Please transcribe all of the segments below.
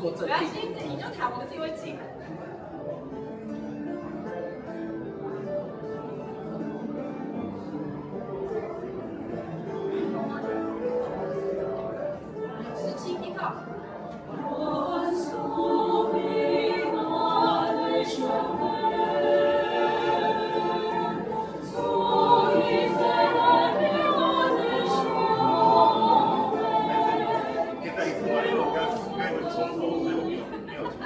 故作镇没关定。系，你就弹，我们自己会进。17 pick up。可以再一次吗？因为我刚刚有重头，所以我没有出来。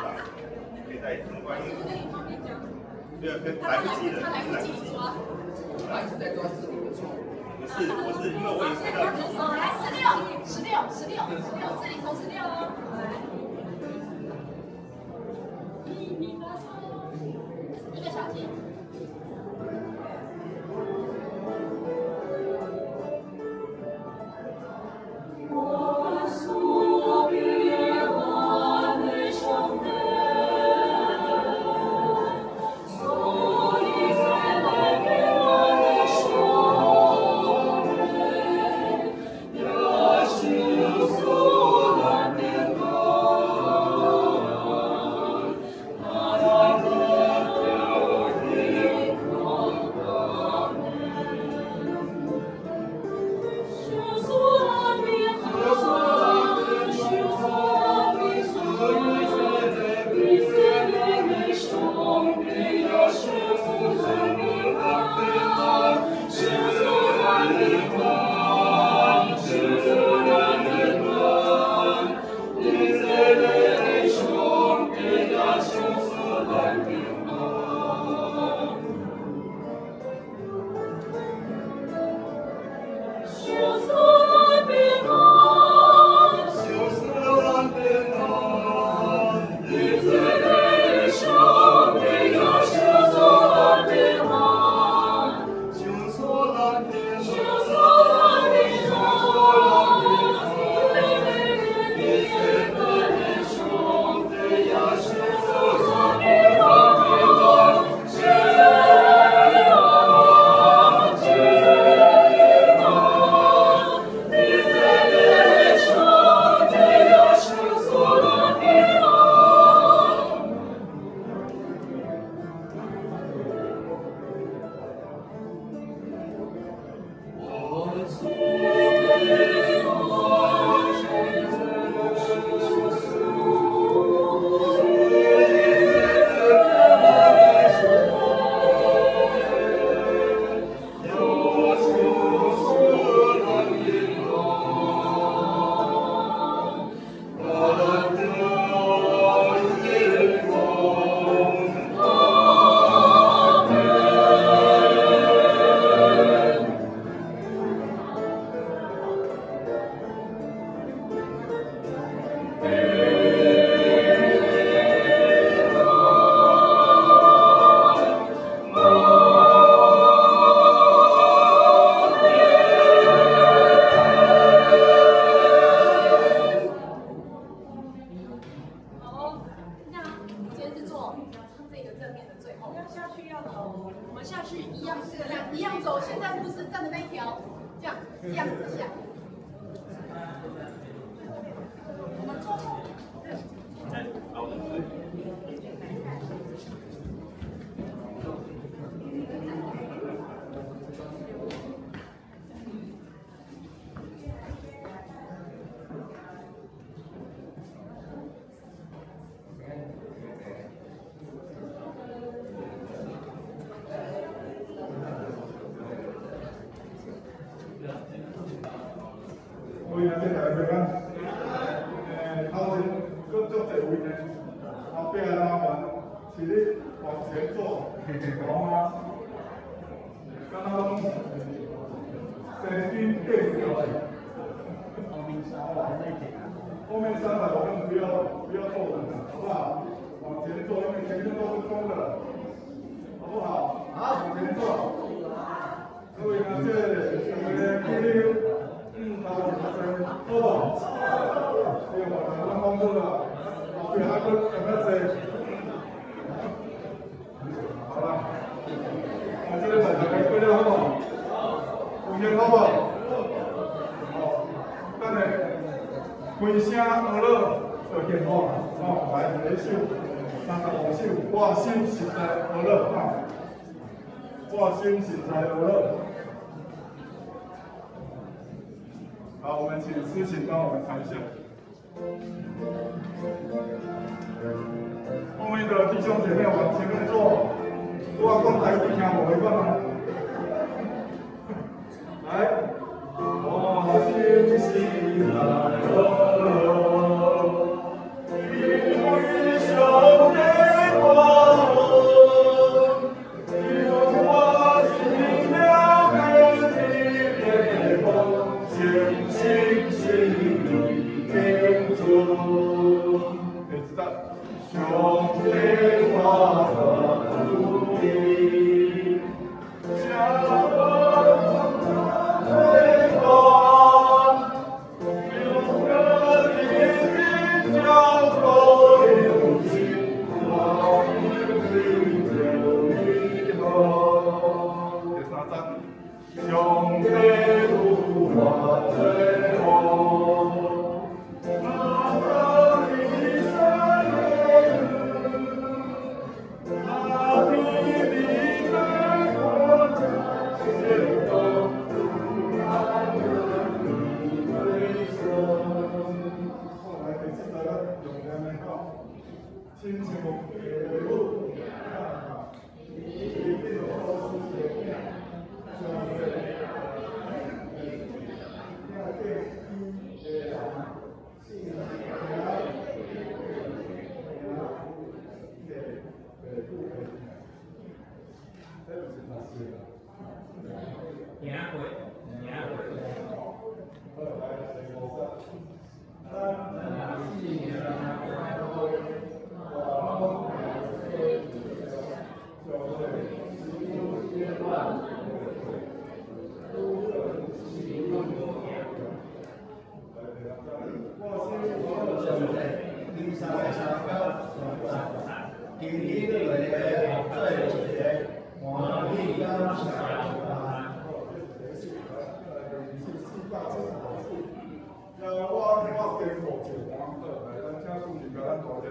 可以再一次吗？因为对啊，来不及了，他来不及抓。他一直在抓自己的错误。不是，我是因为我也知道。来，16，16，16，16，这里投16哦。来，咪咪发嗦，一个小节。好，那今天是做这个正面的最后。要下去要走，我们下去一样是这样，一样走。现在牧师站的那一条，这样这样子下。我们坐后面。各位阿姐大家平安。头前阁足济位呢，后壁麻烦是咧往前坐，好嗎？敢若攏神經變掉。後面三排我們不要坐人了，好不好？往前坐，因為前面都是空的，好不好？好，往前坐。各位阿姐，大家鼓勵。嗯，好，好，對，我攏講好啦，後壁還閣更較濟。好啦，啊，這禮拜大家過了好無？有閒好無？好，等下開聲學樂。做献好嘛，吼，來第一首，35首，我心實在呵樂，哈，我心實在呵樂。好，我們請司琴幫我們彈一下。後面的弟兄姐妹往前面坐，我講台語聽無會講嗎？來，我心實在呵樂，因為上帝我好，讓我心了解你的福，誠心實意敬主。第四節，上帝我的主意，將我的光，用我的教導有情，我為着你好。第三節，上帝有我最好。親像父母，伊變做好師的囝，上帝疼伊的人，是疼父母的疼，這就是老師啦。行過，行過。好，來，第五節。咱今日来做一个歡喜感謝的。那我加五一個，好，來，咱請主任共咱大者。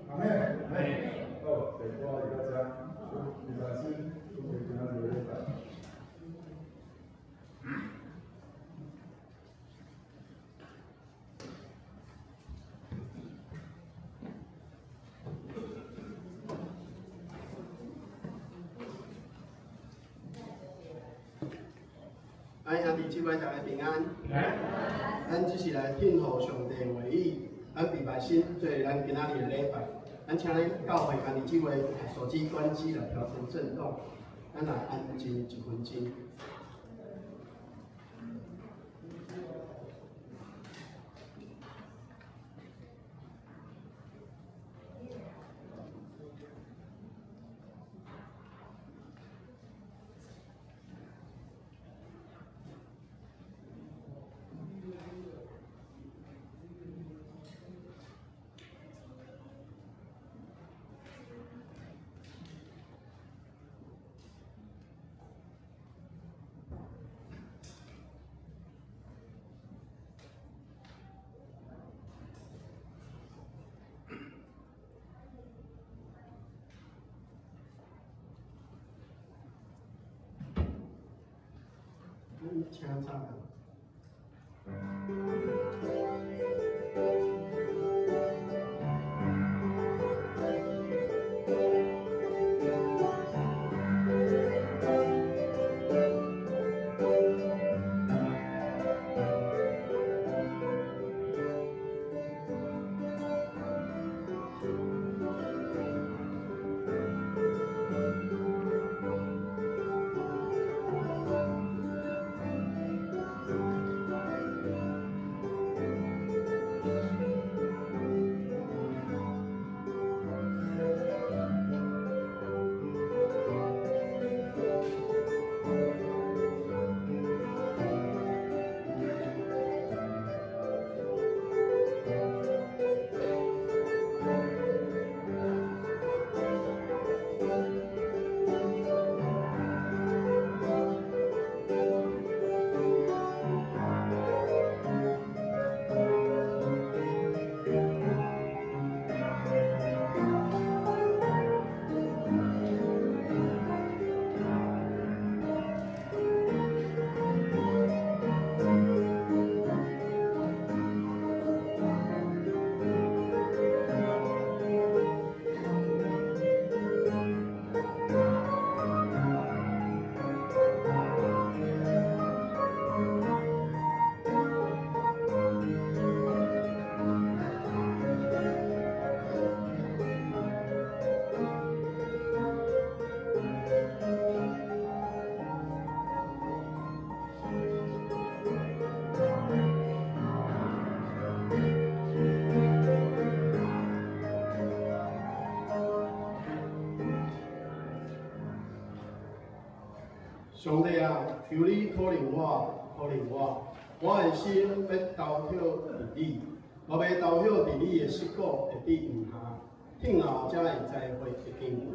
阿們。好，第歌就到這，李大師準備今仔日禮拜。咱兄弟姊妹大家平安。咱只是來聽候上帝話語，咱禮拜先做咱今仔日的禮拜。咱請咱教會兄弟姊妹手機關機來調成震動，咱來安靜一分鐘。請插。上帝啊，求你可憐我，可憐我，我的心欲投靠佇你，我欲投靠佇你的膝骨會得毋下，聽後才會知會的經過。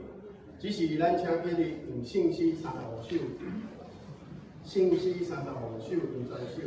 只是咱請起立用聖詩35首，聖詩35首用全首。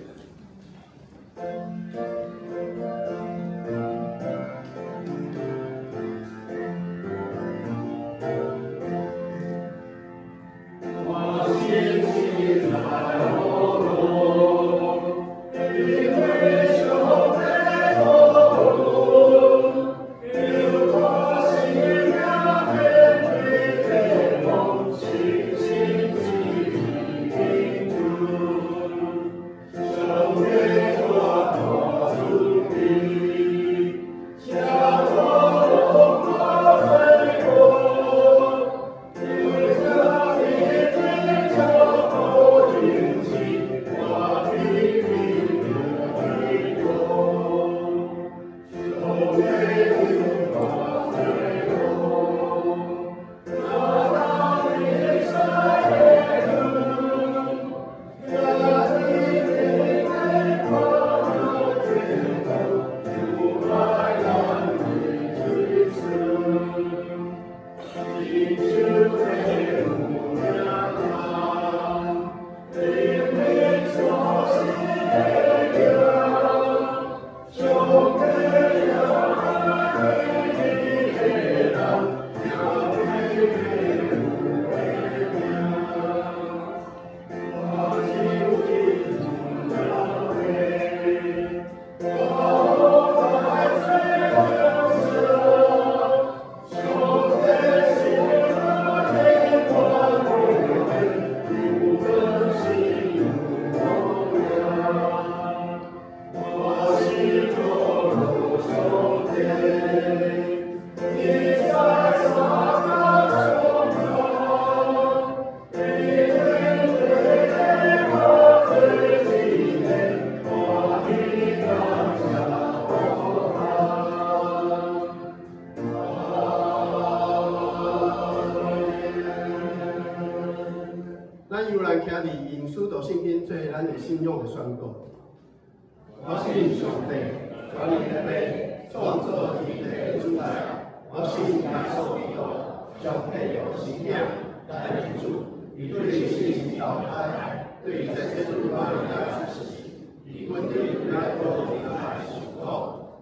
咱悠然徛佇用使徒信經做咱的信仰的宣告。我信上帝，全能的父，創造天地的主宰。我信耶穌基督，上帝的獨生囝，咱的主，伊對聖神投胎，對祭司瑪利亞出世，佇本底彼拉多底下受苦，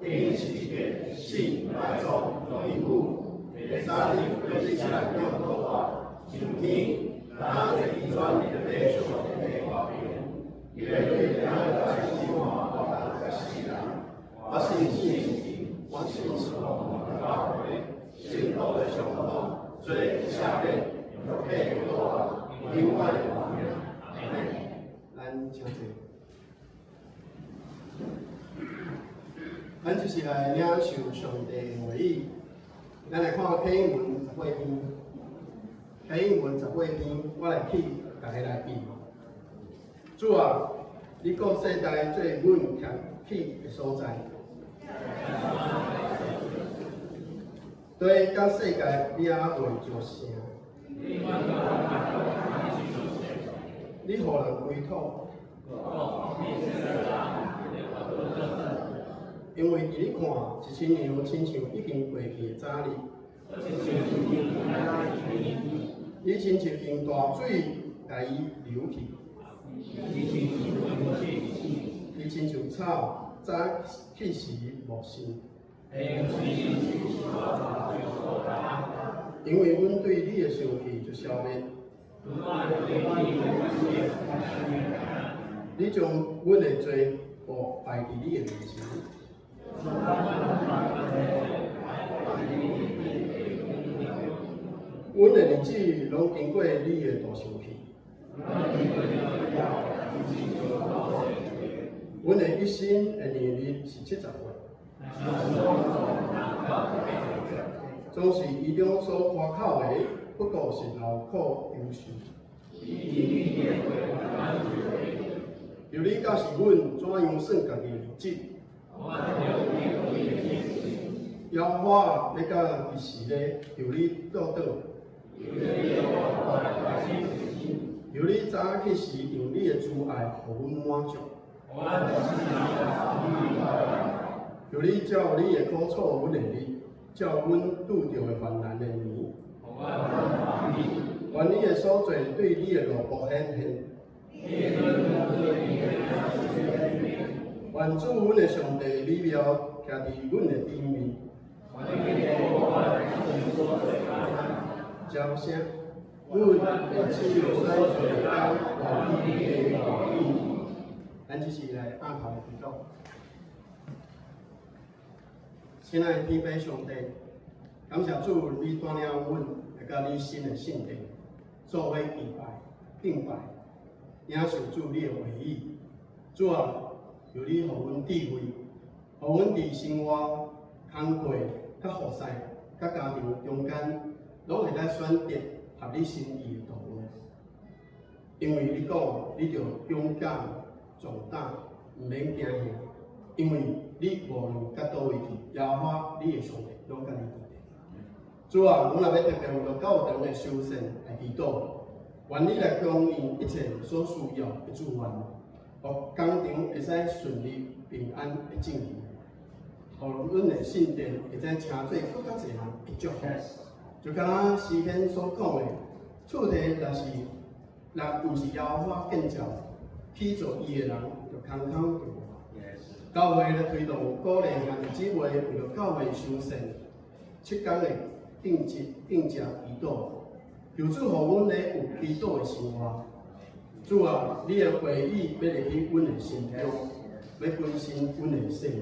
釘十字架，死埋葬，落陰府，第三日復活起來向復活，上天。咱坐佇全能的父上帝的右爿，伊伊會對兩個死活活死人。我信聖神，我信聖教會，聖徒的相通，罪的赦免，肉體的復活，永遠的活命。阿們。咱請坐。咱這是來領受上帝的話語。咱來看啟應文十八篇，啟應文十八篇，我來去逐家來念。主啊，你顧世代做阮徛起的所在，地佮世界你猶未造成，你予人歸土，因為佇你看，一千年親像已經過去的早日，你親像用大水共伊流去，伊親像草早起時茂盛。因為阮對你的想氣就消滅，你將阮的罪惡擺佇你的面前。阮的日子攏經過你的大想氣，阮的一生的年日是70歲，總是伊中所誇口的，不過是勞苦憂愁。求你教示阮怎樣算家己的日子。耶和華，欲到幾時呢？求你倒轉。求你早起時用你的慈愛予阮滿足。求你照你的苦楚阮的日，照阮拄著的患難的年。願你的所做對你的奴僕顯現。願主阮的上帝美妙徛佇阮的頂面。掌聲，阮的手所做工，願你的話語。咱這是來按頭的祈禱。親愛的天父上帝，感謝主，你帶領阮來到你新的聖殿，做伙敬拜、敬拜，領受主你的話語。主啊，求你予阮智慧，予阮佇生活、工課、佮服侍、佮家庭中間，攏會當選擇合你心意的道路。因為你講，你著勇敢、壯膽，毋免驚嚇，因為你無論到佗位去，耶和華你的上帝攏佮你佇咧。主啊，阮若欲特別為著教堂的修繕來祈禱，願你來供應一切所需要的資源，予工程會使順利平安的進行，予阮的聖殿會使成做閣較濟人的祝福。就敢若詩篇所講的，厝地若是若毋是耶和華建造，起造伊的人就空空著無。教會咧推動鼓勵兄弟姊妹為著教會修繕7工的禁食禁食祈禱，求主予阮咧有祈禱的生活。主啊，你的話語欲入去阮的心中，欲更新阮的生命。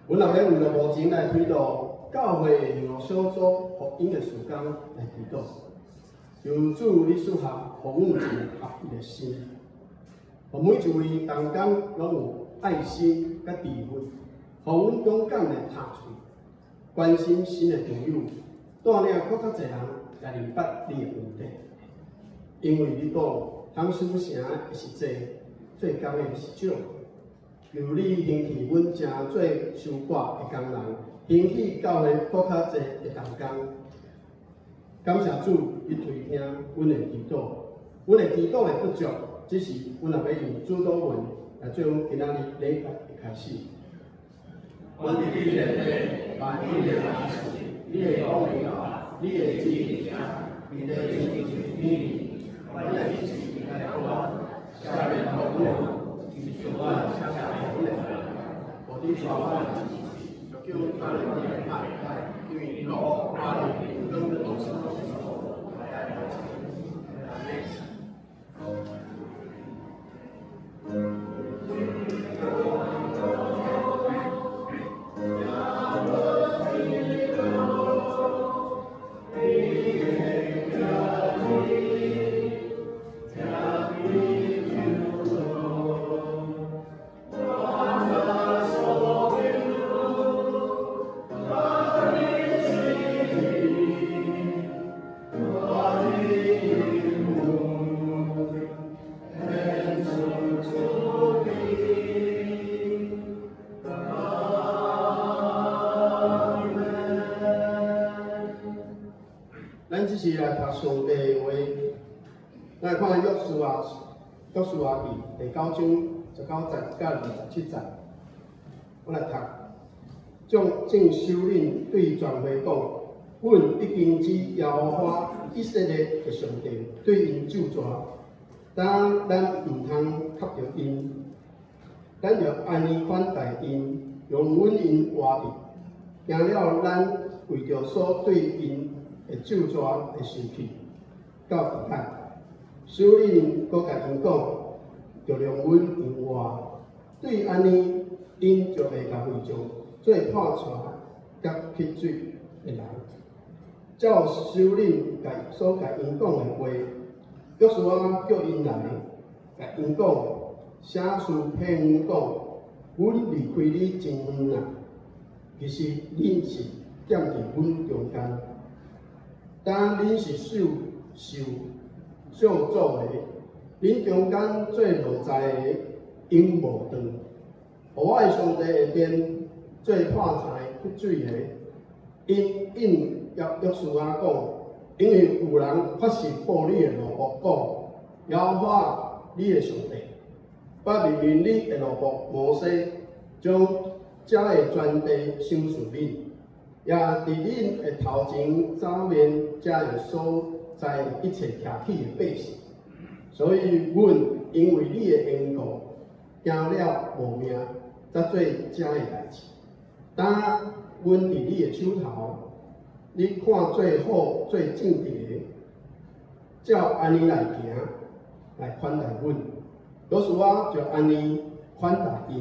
阮若欲為著目前來推動教會的營小組福音的事工來祈禱，求主你賜下予阮一個合一的心，予每一位同工攏有愛心佮智慧，予阮勇敢的踏出去，關心新的朋友，帶領閣較濟人來明白你的恩典。因為你講，通守城的是濟，做工的是少。求你興起阮成做收割的工人，興起教會閣較濟的同工。感謝主，你垂聽阮的祈禱，阮的祈禱的不足，只是阮若欲用主禱文來做阮今仔日禮拜的開始。阮佇你的殿，願你的名聖，你的國臨到，你的旨意行，佇地親像天裡。阮的飲食來予阮，赦免予阮，親像阮赦免予阮的罪，無得帶阮就叫阮脫離歹，因為國、權、榮光攏是你的。阿們。這時來讀上帝的話，咱來看約書亞記第九章19節到27節，我來讀。眾首領對全會講：阮已經指耶和華以色列的上帝對𪜶咒詛，但咱毋通磕著𪜶，咱著按呢款待𪜶，容允𪜶活著。驚了咱為著所對𪜶的咒詛會生氣，到佇咱。首領閣共𪜶講，著容允𪜶活，對按呢，𪜶就會共會眾做破柴佮乞水的人。照首領所共𪜶講的話，約書亞叫𪜶來，共𪜶講，寫書騙阮講，阮離開你真遠啊，其實恁是踮佇阮中間，但恁是受咒詛的，恁中間做奴才的永無斷。予我的上帝的殿做破柴乞水的，𪜶應約書亞講，因為有人發誓報你的奴僕講，耶和華你的上帝，捌命令你的奴僕摩西，將這个全地賞賜恁，也佇恁的頭前斬滅這个所在的一切徛起的百姓。所以，阮因為你的緣故，驚了無命，才做這个代誌。當阮佇你的手頭，你看做好、做正直的，照按呢來行，來款待阮。約書亞就按呢款待𪜶，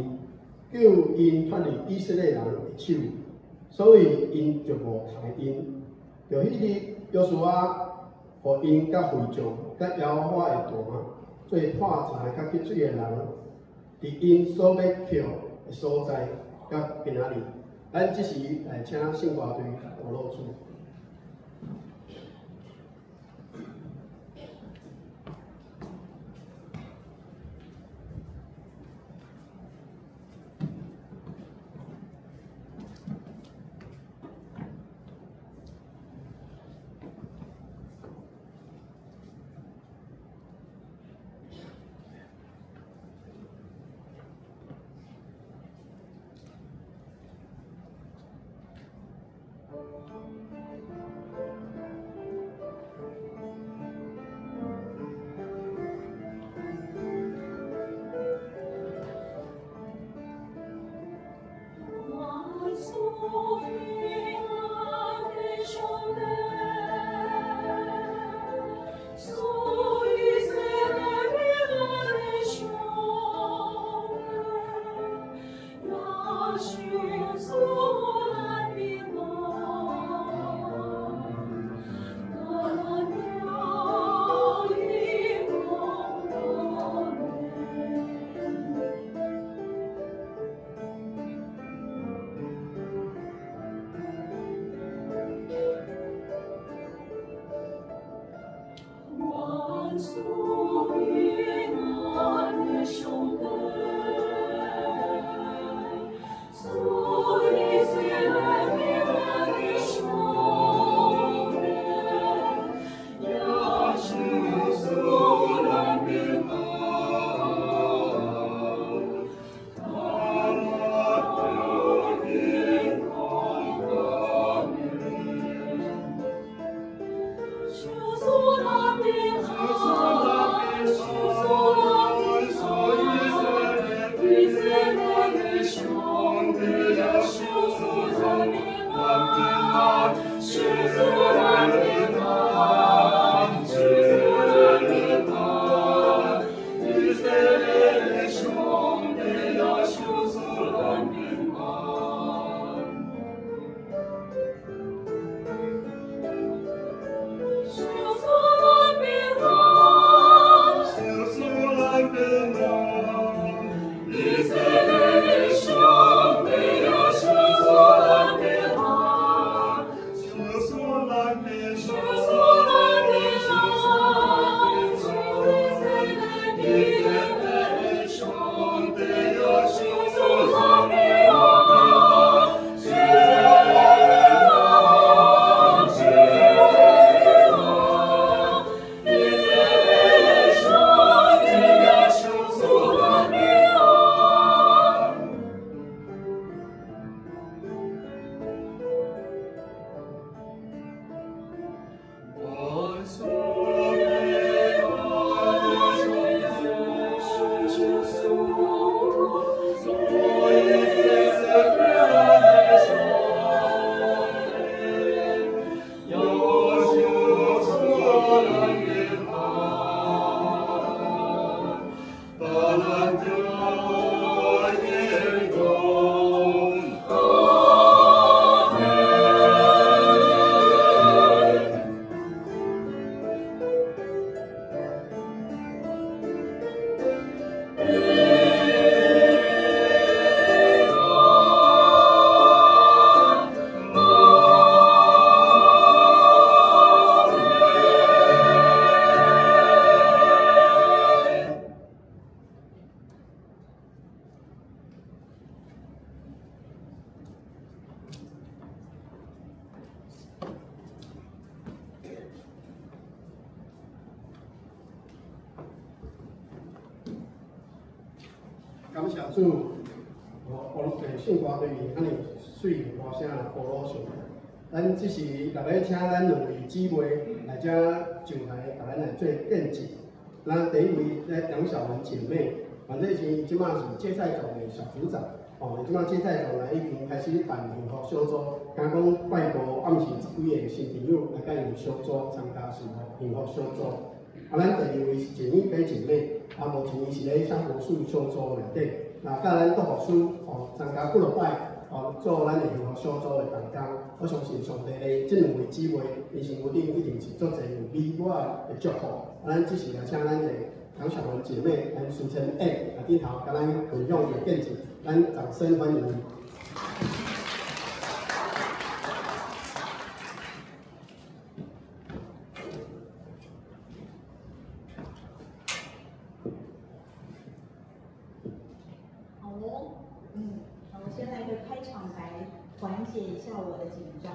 救𪜶脫離以色列人的手，所以𪜶就無刣𪜶。就彼日，約書亞予𪜶佮會眾、佮耶和華的壇做破柴佮乞水的人，佇𪜶所欲捡的所在，到今仔日。咱這時來請聖歌隊導路主。感谢主，哦，圣歌队按呢媠的歌声来鼓舞上帝。咱这时若欲请咱两位姊妹来遮上台，共咱来做见证。咱第一位咧杨小文姐妹，反正是这马是芥菜种的小组长，哦，这马芥菜种来已经开始办幸福小组，敢讲拜五暗时十几个新朋友来佮𪜶小组参加幸福小组。啊，咱第二位是简玉飞姐妹，啊，目前伊是咧双博士小组内底，那佮咱杜牧师哦参加几落摆哦做咱的幸福小组的同工。我相信上帝咧，这两位姊妹，𪜶身躯顶一定是足济有美满的祝福。啊，咱这时来请咱的杨小文姐妹，咱苏千燕来顶头，共咱分享伊的见证，咱掌声欢迎。好哦，好，我先来个开场白，缓解一下我的紧张。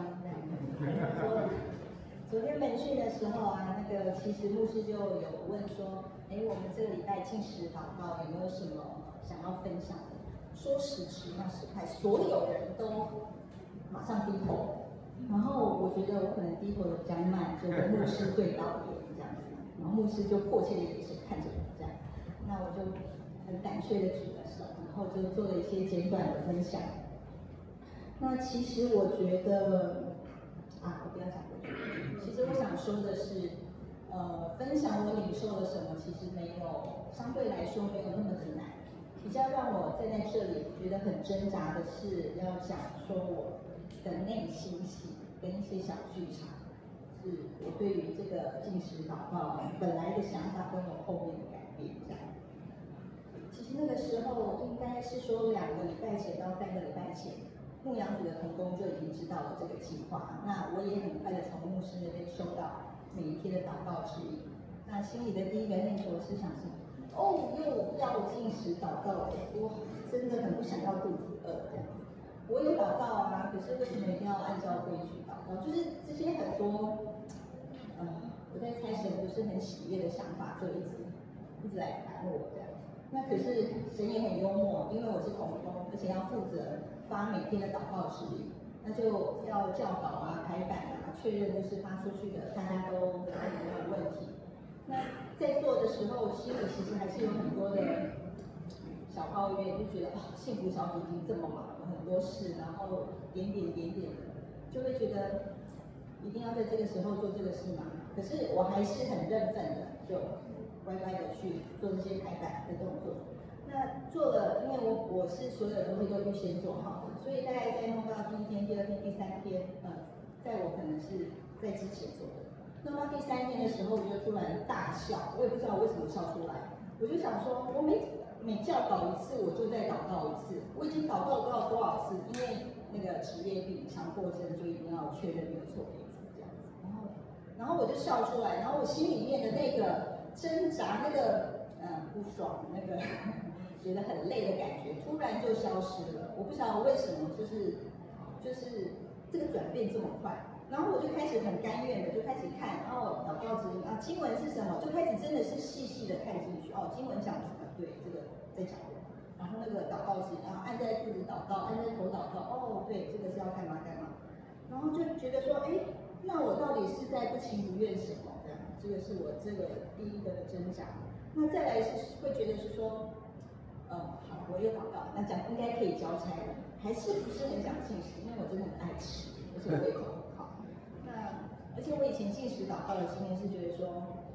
昨天门训的时候啊，那个其实牧师就有问说，哎，我们这个礼拜禁食祷告有没有什么想要分享的？说时迟那时快，所有人都马上低头。然后我觉得我可能低头的比较慢，就跟牧师对到眼这样子，然后牧师就迫切的眼神看着我这样，那我就很胆怯的举了手，然后就做了一些简短的分享。那其实我觉得，啊，我不要讲过去。其实我想说的是，分享我领受了什么，其实没有，相对来说没有那么的难。比较让我站在这里觉得很挣扎的是，要讲说我的内心戏跟一些小剧场，是我对于这个禁食祷告本来的想法跟我后面的改变这样。其实那个时候应该是说2个礼拜前到3个礼拜前，牧羊组的同工就已经知道了这个计划。那我也很快的从牧师那边收到每一天的祷告指引。那心里的第一个念头是想说，哦，又要禁食祷告了，我真的很不想要肚子饿这样子。我有祷告啊，可是为什么一定要按照规矩祷告？就是这些很多，我在猜神不是很喜悦的想法，就一直一直来烦我这样。那可是神也很幽默，因为我是同工，而且要负责发每天的祷告指引，那就要校稿啊、排版啊，确认就是发出去的大家都哪里没有问题。那在做的时候，心里其实还是有很多的小抱怨，就觉得哦，幸福小组已经这么忙了，很多事，然后点点点点的，就会觉得一定要在这个时候做这个事吗？可是我还是很认份的，就乖乖的去做这些排版的动作。那做了，因为我是所有的东西都预先做好的，所以大概在弄到第一天、第二天、第三天，在我可能是在之前做的。弄到第三天的时候，我就突然大笑，我也不知道我为什么笑出来。我就想说，我每每校稿一次，我就在祷告一次。我已经祷告不知道多少次，因为那个职业病、强迫症，就一定要确认没有错别字这样子。然后我就笑出来，然后我心里面的那个挣扎、那个不爽、那个觉得很累的感觉，突然就消失了。我不晓得为什么，就是这个转变这么快。然后我就开始很甘愿的就开始看，哦，祷告指引啊，经文是什么，就开始真的是细细的看进去。哦，经文讲什么？对，这个在讲我。然后那个祷告指引啊，按在肚子祷告，按在头祷告。哦，对，这个是要干嘛干嘛。然后就觉得说，哎，那我到底是在不情不愿什么？这样，这个是我这个第一个的挣扎。那再来是会觉得是说，好，我有祷告，那讲应该可以交差了，还是不是很想禁食？因为我真的很爱吃，而且胃口很好。那而且我以前禁食祷告的经验是觉得说，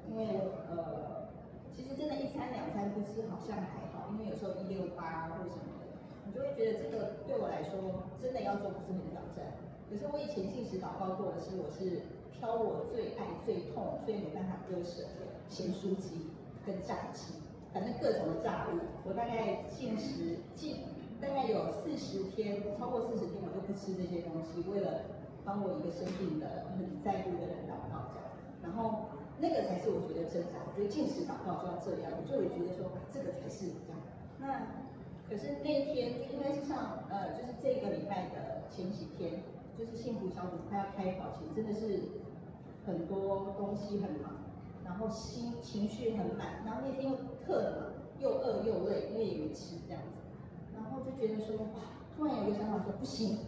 因为我其实真的一餐两餐不吃好像还好，因为有时候168或什么的，你就会觉得这个对我来说真的要做不是很挑战。可是我以前禁食祷告过的是，我是挑我最爱、最痛、最没办法割舍的咸酥鸡跟炸鸡，反正各种的炸物，我大概禁食禁大概有四十天，超过四十天我就不吃这些东西，为了帮我一个生病的很在乎的人祷告这样，然后那个才是我觉得挣扎，我觉得禁食祷告就要这样，我就会觉得说这个才是这样。那可是那一天应该是上就是这个礼拜的前几天，就是幸福小组快要开跑前，真的是很多东西很忙，然后心情绪很满，然后那天又特忙，又饿又累，因为也没吃这样子。就觉得说，哇，突然有一个想法说，不行，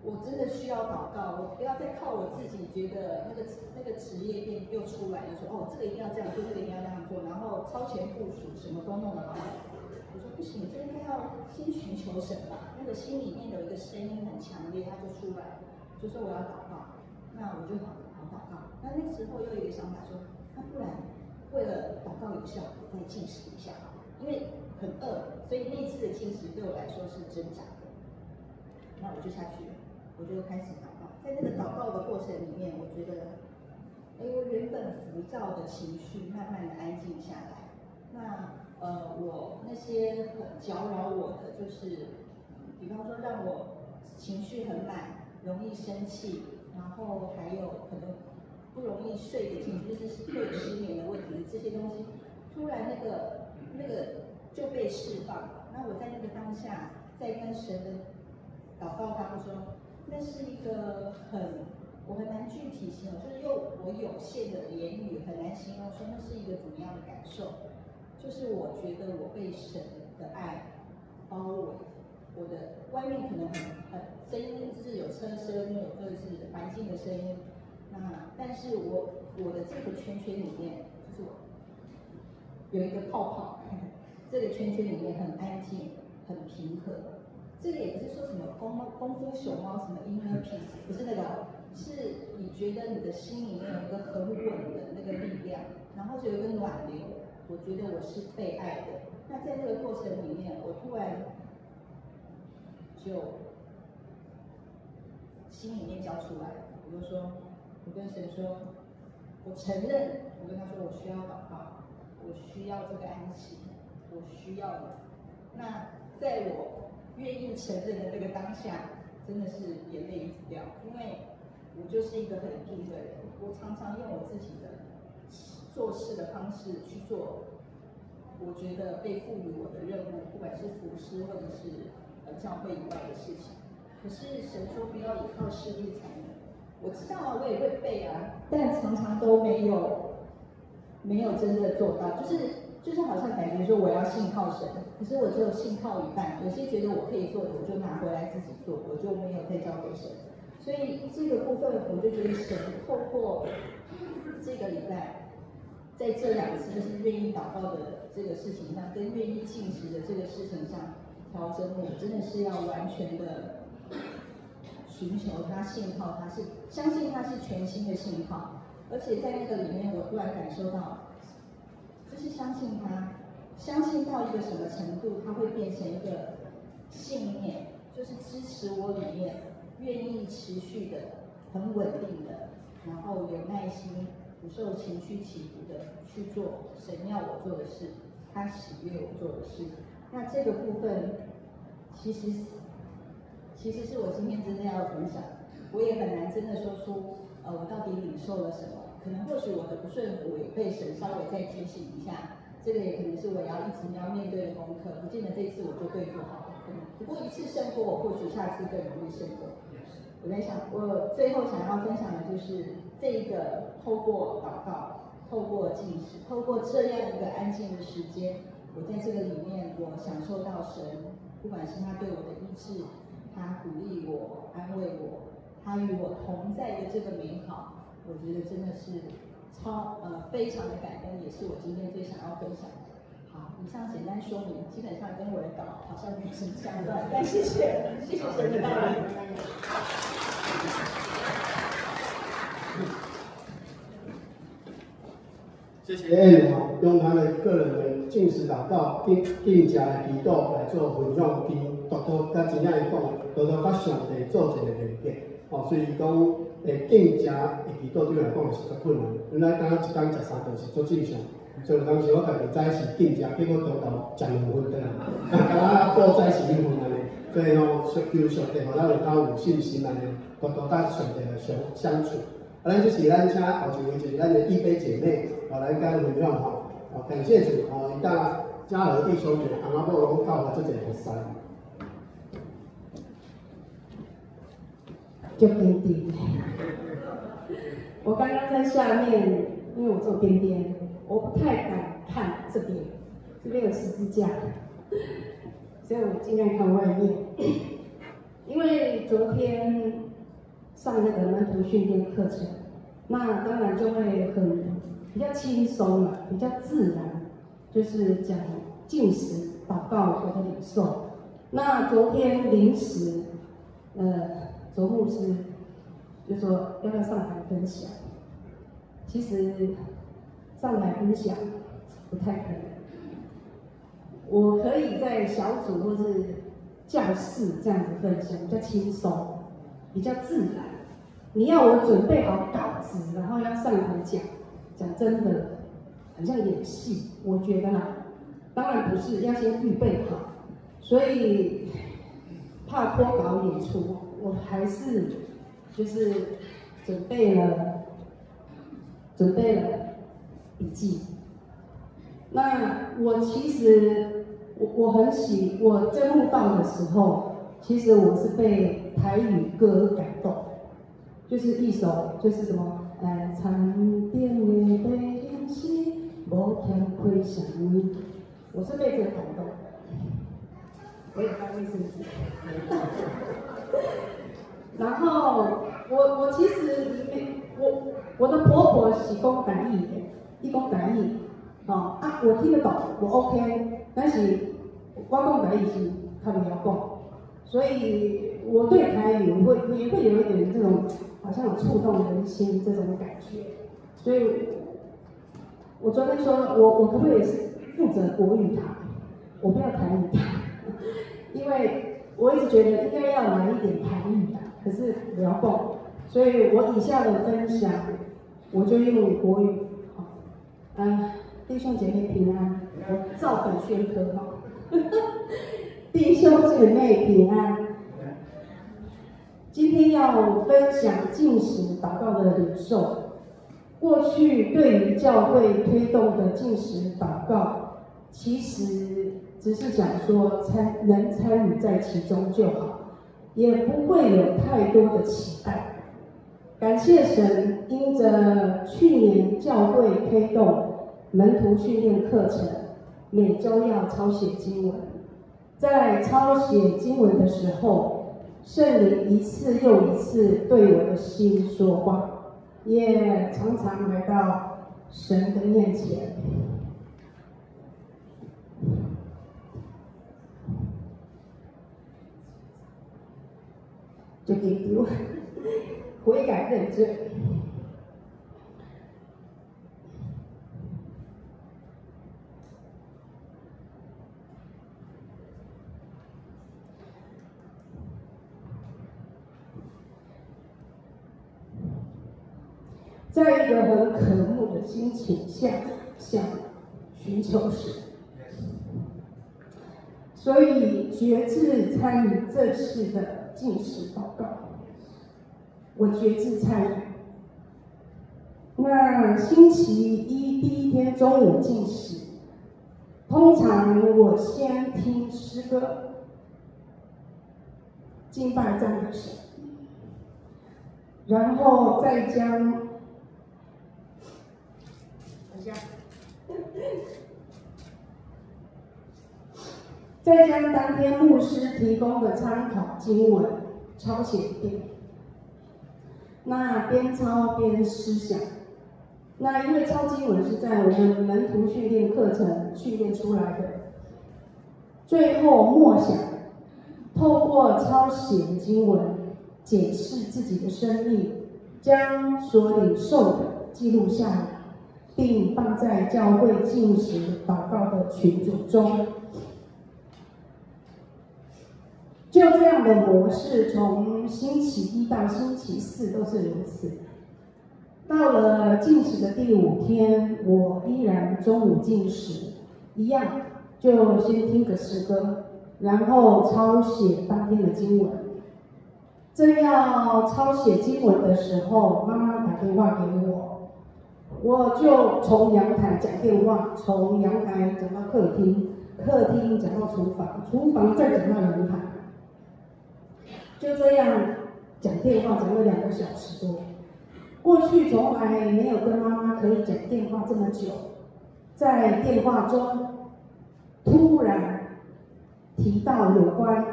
我真的需要祷告，我不要再靠我自己，觉得那个职业病又出来了，说哦，这个一定要这样做，这个一定要那样做，然后超前部署，什么都弄得好好。我说不行，这应该要先寻求神吧。那个心里面有一个声音很强烈，它就出来，就说我要祷告。那我就好好祷告。那那时候又有一个想法说，那不然为了祷告有效，我再禁食一下好了，因为很饿，所以那次的禁食对我来说是挣扎的。那我就下去了，我就开始祷告。在那个祷告的过程里面，我觉得，哎，我原本浮躁的情绪慢慢的安静下来。那我那些很搅扰我的，就是比方说让我情绪很满，容易生气，然后还有可能不容易睡得进去，就是会有失眠的问题，这些东西，突然那个就被释放了。那我在那个当下，在跟神的祷告当中，那是一个我很难具体形容，就是用我有限的言语很难形容说那是一个怎么样的感受。就是我觉得我被神的爱包围，我的外面可能很声音，就是有车声，有或者是环境的声音，那但是我的这个圈圈里面，就是我有一个泡泡，这个圈圈里面很安静，很平和。这个也不是说什么功夫熊猫什么 inner peace，不是那个，是你觉得你的心里面有一个很稳的那个力量，然后就有一个暖流。我觉得我是被爱的。那在那个过程里面，我突然就心里面交出来，我就说，我跟神说，我承认，我跟他说我需要祷告，我需要这个安息，我需要的。那在我愿意承认的那个当下，真的是眼泪一直掉，因为我就是一个很拼的人，我常常用我自己的做事的方式去做，我觉得被赋予我的任务，不管是服侍或者是教会以外的事情。可是神说不要依靠势力才能，我知道啊，我也会背啊，但常常都没有真的做到，就是好像感觉说我要信靠神，可是我只有信靠一半，有些觉得我可以做的，我就拿回来自己做，我就没有再交给神。所以这个部分，我就觉得神透过这个礼拜，在这两次就是愿意祷告的这个事情上，跟愿意禁食的这个事情上调整我，真的是要完全的寻求他，信靠他，是相信他是全新的信靠，而且在那个里面，我突然感受到，就是相信他，相信到一个什么程度，他会变成一个信念，就是支持我里面愿意持续的、很稳定的，然后有耐心、不受情绪起伏的去做神要我做的事，他喜悦我做的事。那这个部分，其实是我今天真的要分享，我也很难真的说出，我到底领受了什么？可能或许我的不顺服也被神稍微再提醒一下，这个也可能是我要一直要面对的功课。不见得这次我就对付好了，不过一次胜过，我或许下次更容易胜过。我在想，我最后想要分享的就是这个透过祷告，透过禁食，透过这样一个安静的时间，我在这个里面，我享受到神，不管是他对我的医治，他鼓励我、安慰我，他与我同在的这个美好，我觉得真的是非常的感恩，也是我今天最想要分享的。好，以上简单说明，基本上跟我的稿好像没什么相关，但谢谢，谢谢神的带领。谢谢燕哦，用他的个人的禁食祷告、禁禁食的祈祷来做分享，伊独独佮真正伊讲，独独佮上帝做一个连结。哦，所以伊讲，禁食的祈祷对我来讲是较困难。原来敢若一工食三顿是足正常，所以有当时我家己早时禁食，结果中昼食两份转来，敢若补早时一份按呢。所以吼，求上帝，予咱有够有信心按呢，独独佮上帝来相相处。啊，咱这是咱请后一位就是咱的义飞姐妹，哦，来共咱分享吼。哦，感谢主，哦，伊甲嘉和弟兄的翁仔某拢教会足济服侍。就坚定。我刚刚在下面，因为我坐边边，我不太敢看这边，这边有十字架，所以我盡量看外面。因為昨天上那個門徒訓練課程，那當然就會很比較輕鬆了，比較自然，就是講禁食禱告我的領受。那昨天臨時，卓牧師就說要不要上台分享？其實上台分享不太可能，我可以在小組或是教室這樣子分享，比較輕鬆，比較自然。你要我準備好稿子，然後要上台講，講真的很像演戲，我覺得啦，當然不是，要先預備好，所以怕脫稿演出，我還是就是準備了筆記。那我其實我很喜，我在慕道的時候，其實我是被台語歌感動，就是一首就是什麼，餐點的白零食，無欠虧啥物，我是被這個感動的。我也帶衛生紙。然後我其實我的婆婆是講台語的，伊講台語，哦啊，我聽得懂，我 OK，但是我講台語是較袂曉講，所以我對台語會也會有一點這種好像有觸動人心這種感覺，所以我昨天說我可不可以負責國語堂，我不要台語堂，因為我一直覺得應該要來一點台語的，可是不要講，所以我以下的分享我就用國語，好，弟兄姐妹平安，我照本宣科哈，弟兄姐妹平安。今天要分享禁食禱告的領受。過去對於教會推動的禁食禱告，其實只是想說能參與在其中就好，也不會有太多的期待。感謝神，因着去年教會推動門徒訓練課程，每週要抄寫經文，在抄寫經文的時候，聖靈一次又一次對我的心說話，也常常來到神的面前。就給丟，悔改認罪。在一個很渴慕的心情下，想尋求神，所以決志參與這次的禁食禱告。我決志參與。那星期一第一天中午禁食，通常我先聽詩歌，敬拜讚美神，然後再將。再將當天牧師提供的參考經文抄寫一遍，那邊抄邊思想。那因為抄經文是在我們門徒訓練課程訓練出來的，最後默想，透過抄寫經文檢視自己的生命，將所領受的記錄下來，並放在教會禁食禱告的群組中。就這樣的模式，從星期一到星期四都是如此。到了禁食的第五天，我依然中午禁食，一樣就先聽個詩歌，然後抄寫當天的經文。正要抄寫經文的時候，媽媽打電話給我，我就從陽台講電話，從陽台講到客廳，客廳講到廚房，廚房再講到陽台。就這樣講電話講了2個小時多。過去從來沒有跟媽媽可以講電話這麼久，在電話中突然提到有關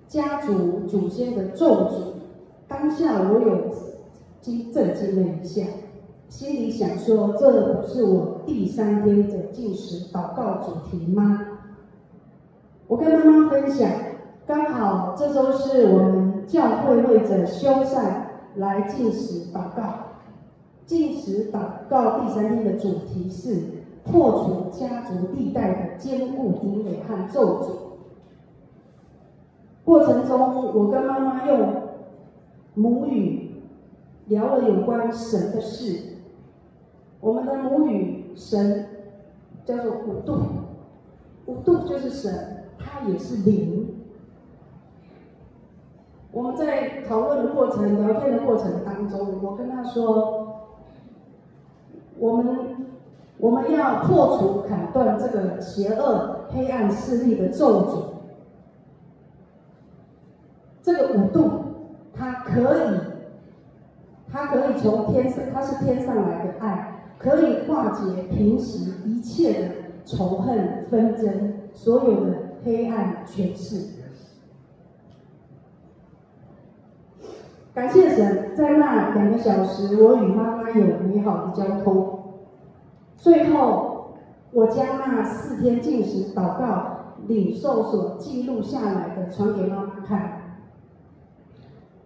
家族祖先的咒詛，當下我有震驚了一下，心裡想說：這不是我第三天的禁食禱告主題嗎？我跟媽媽分享，剛好這週是我們教會為著修繕來禁食禱告。禁食禱告第三天的主題是破除家族歷代的堅固營壘和咒詛。過程中，我跟媽媽用母語聊了有關神的事。我們的母語神叫做五度，五度就是神，他也是靈。我們在討論的過程、聊天的過程當中，我跟他說，我們要破除、砍斷這個邪惡、黑暗勢力的咒詛。這個五度，它可以從天上，它是天上來的愛，可以化解平時一切的仇恨、紛爭，所有的黑暗權勢。感謝神，在那2個小時，我與媽媽有美好的交通。最後，我將那4天禁食禱告領受所記錄下來的傳給媽媽看。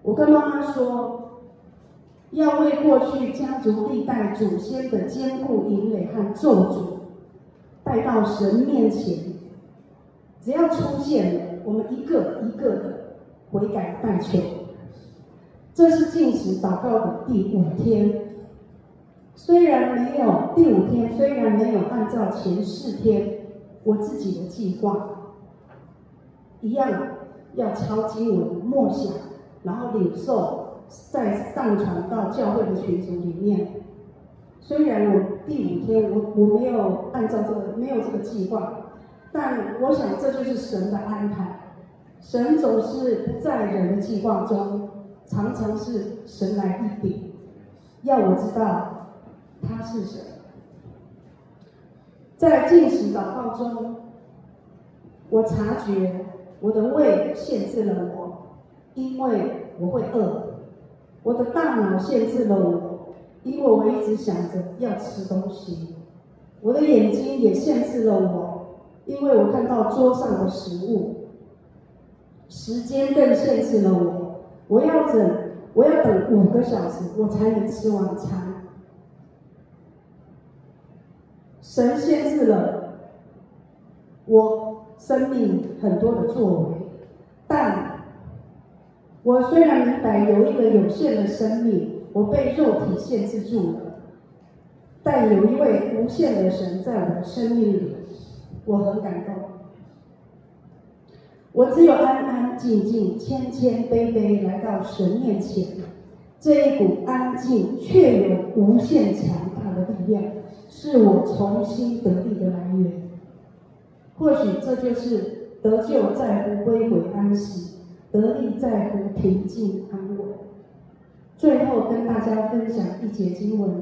我跟媽媽說，要為過去家族歷代祖先的堅固營壘和咒詛帶到神面前。只要出現了，我們一個一個的悔改代求。這是禁食禱告的第五天，雖然沒有第五天，雖然沒有按照前4天我自己的計劃一樣，要抄經文默想，然後領受，再上傳到教會的群組裡面。雖然我第五天我沒有按照這個沒有這個計劃，但我想這就是神的安排。神總是不在人的計劃中，常常是神來一筆，要我知道他是神。在禁食禱告中，我察覺我的胃限制了我，因為我會餓；我的大腦限制了我，因為我一直想着要吃東西；我的眼睛也限制了我，因為我看到桌上的食物。時間更限制了我，我要等5個小時，我才能吃晚餐。神限制了我生命很多的作為，但我雖然明白有一個有限的生命，我被肉體限制住了，但有一位無限的神在我的生命裡，我很感動。我只有安安靜靜、謙謙卑卑來到神面前，這一股安靜卻有無限強大的力量，是我重新得力的來源。或許這就是得救在乎歸回安息，得力在乎平靜安穩。最後跟大家分享一節經文：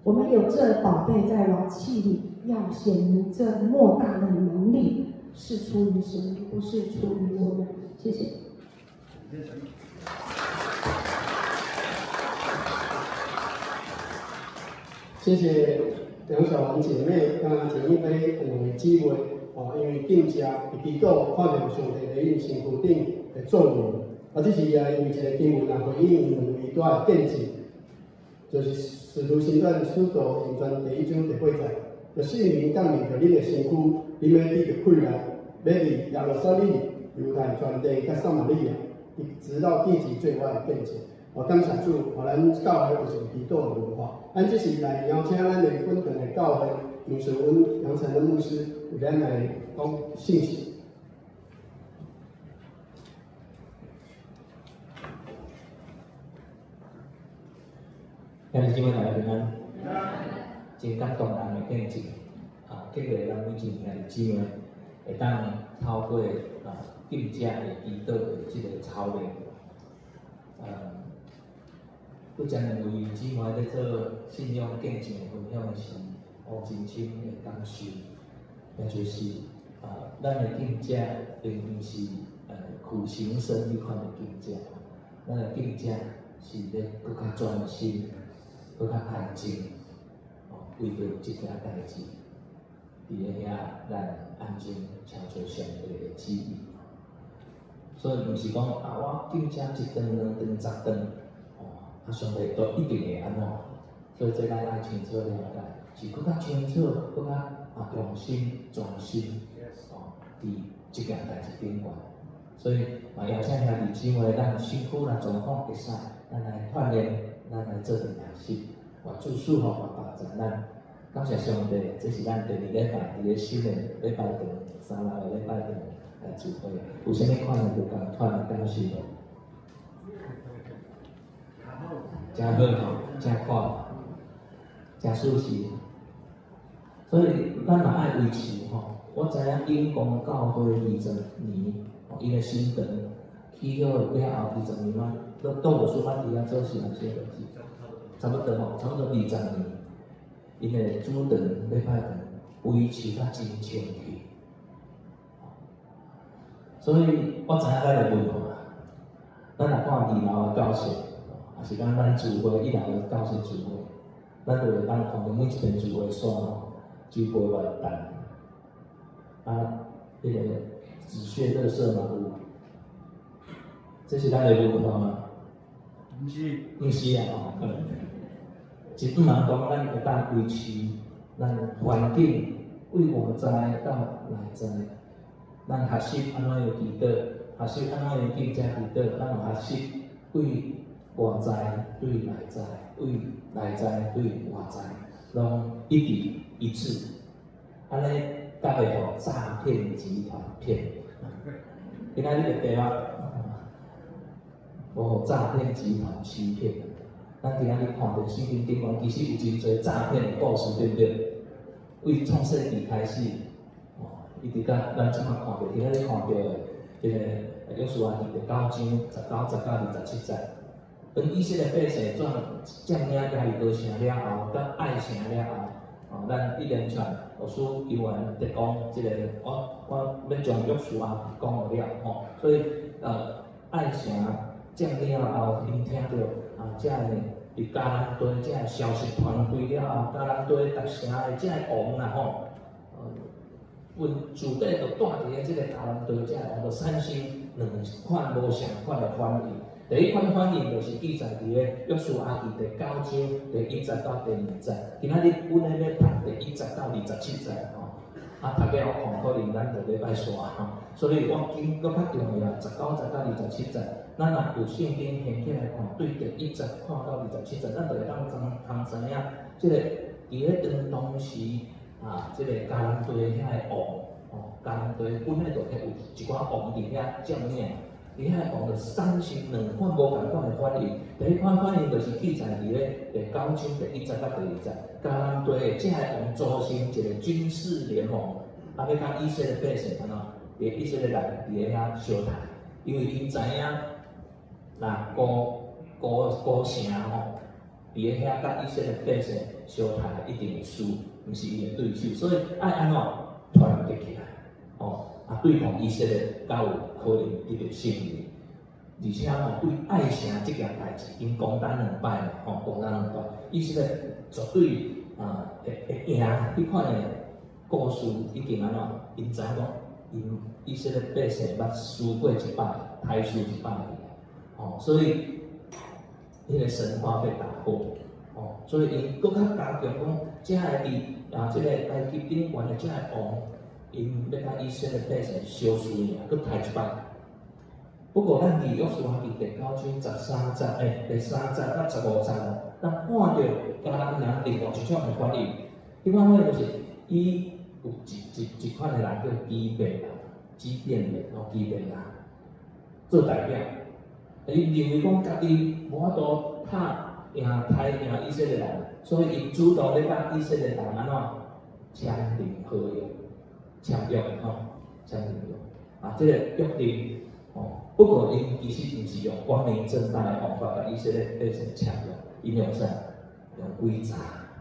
我們有這寶貝在瓦器裡，要顯明這莫大的能力是出於神，不是出於我們。謝謝。謝謝楊小蘭姐妹，甲簡一飛兩位姊妹哦，因為禁食佇祈禱，看著上帝佇𪜶身軀頂的作為，啊，這是也用一個經文來回應兩位帶的見證，就是使徒行傳使徒行傳第一章第八節，就聖靈降臨著恁的身軀，恁欲得著氣力，欲佇耶路撒冷、猶太全地佮撒瑪利亞，直到地極做我的見證。哦，感謝主，予咱教會有一個祈禱的文化。咱這是來邀請咱的本堂的教會楊淑文、楊成恩牧師為咱來講信息。兄弟姊妹大家平安，真感動人的見證，啊，激勵咱每一位兄弟姊妹會當透過啊禁食的祈禱的這個操練，拄才兩位姊妹咧做信仰見證的分享的是王真心的感受，也就是啊，咱的禁食並毋是苦行僧彼款的禁食，咱的禁食是咧閣較專心、閣較安靜，哦，為著這件代誌，佇咧遐咱安靜請求上帝的旨意。所以毋是講啊，我禁食一頓、兩頓、十頓，哦，啊，上帝都一定會按怎？所以這咱愛清楚了解，是閣較清楚、閣較啊用心、專心，哦，佇這件代誌頂懸。所以嘛，邀請兄弟姊妹，咱身軀若狀況會使，咱來鍛鍊，咱來做陣練習，願主賜福，願幫助咱。感謝上帝，這是咱第二禮拜佇咧新的禮拜堂，三六个禮拜堂來聚會，有啥物款的無仝款的感受無？誠好吼，誠快，誠舒適。所以咱嘛愛維持吼。我知影永光教會20年，吼，伊的新堂起好了後二十年嘛，都都無說捌佇遐做事啊，啥代誌？差不多吼，差不多二十年，𪜶的主堂禮拜堂維持甲真清氣。所以我知影咱的文化，咱若看二樓的教室，抑是講咱聚會一樓的教室聚會，咱就會當看著每一遍聚會煞吼，酒杯偌重，啊，彼個紙屑垃圾嘛有，這是咱的文化嗎？毋是，毋是啊，吼，真毋通講咱會當維持咱環境對外在到內在，咱學習按怎樣祈禱，學習按怎樣禁食祈禱，咱嘛學習對外在對內在，對內在對外在，攏一致一致，按呢才袂予詐騙集團騙。今仔日個題目，無予詐騙集團欺騙。咱今仔日看著聖經頂懸，其實有真濟詐騙的故事，對毋對？對創世記開始，哦，一直到咱這擺看著，今仔日看著的這个約書亞記第九章19節到27節。當以色列百姓怎佔領耶利哥城了後，佮艾城了後，哦，咱一連串牧師猶原佇講這个，我欲將約書亞講予了吼，所以艾城佔領了後，𪜶聽著啊，這个佇迦南地這个消息傳開了後，迦南地逐城的這个王啊吼，阮自底就住佇咧這个迦南地，這个王就產生兩款無仝款的反應。第一款反應就是記載佇咧約書亞記第九章第1節到第2節。今仔日阮咧欲讀第1節到27節吼，啊，讀了我看可能咱就禮拜煞吼，所以我緊閣較重要，19節到27節，咱若有聖經掀起來看，對第1節看到27節，咱就會當知通知影，這个佇咧當當時啊，這个迦南地遐个王，吼，迦南地本來就有一寡王佇遐佔領。佇遐王就產生兩款無仝款的反應。第一款反應就是記載佇咧第九章第1節到第2節，迦南地的這个王組成一個軍事聯盟，啊，欲佮以色列百姓按怎？佇以色列人佇咧遐相刣，因為𪜶知影，若孤孤孤城吼，佇咧遐佮以色列百姓相刣，一定會輸，毋是𪜶的對手，所以愛按怎團結起來，吼。啊，對抗以色列，才有可能得著勝利。而且吼，對艾城這件代誌，𪜶攻打兩擺嘛，吼，攻打兩擺，以色列絕對啊會贏。彼款的故事已經按怎？𪜶知影講，𪜶以色列百姓捌輸過一擺，刣輸一擺去，吼，所以彼个神話被打破，吼，所以𪜶閣較加強講，這个佇啊，這个埃及頂懸的這个王。𪜶欲佮以色列百姓相輸爾，閣刣一擺。不過咱佇約書亞記第九章13節，欸，第3節到15節，咱看著迦南人另外一種的反應。彼款反應就是，伊有一款的人叫基遍人，基遍人哦，基遍人做代表。伊認為講家己無法度拍贏、刣贏以色列人，所以伊主動欲佮以色列人按怎簽訂合約。簽約吼，簽訂約啊，這个約定吼，不過𪜶其實毋是用光明正大的方法共以色列百姓簽約，𪜶用啥？用詭詐，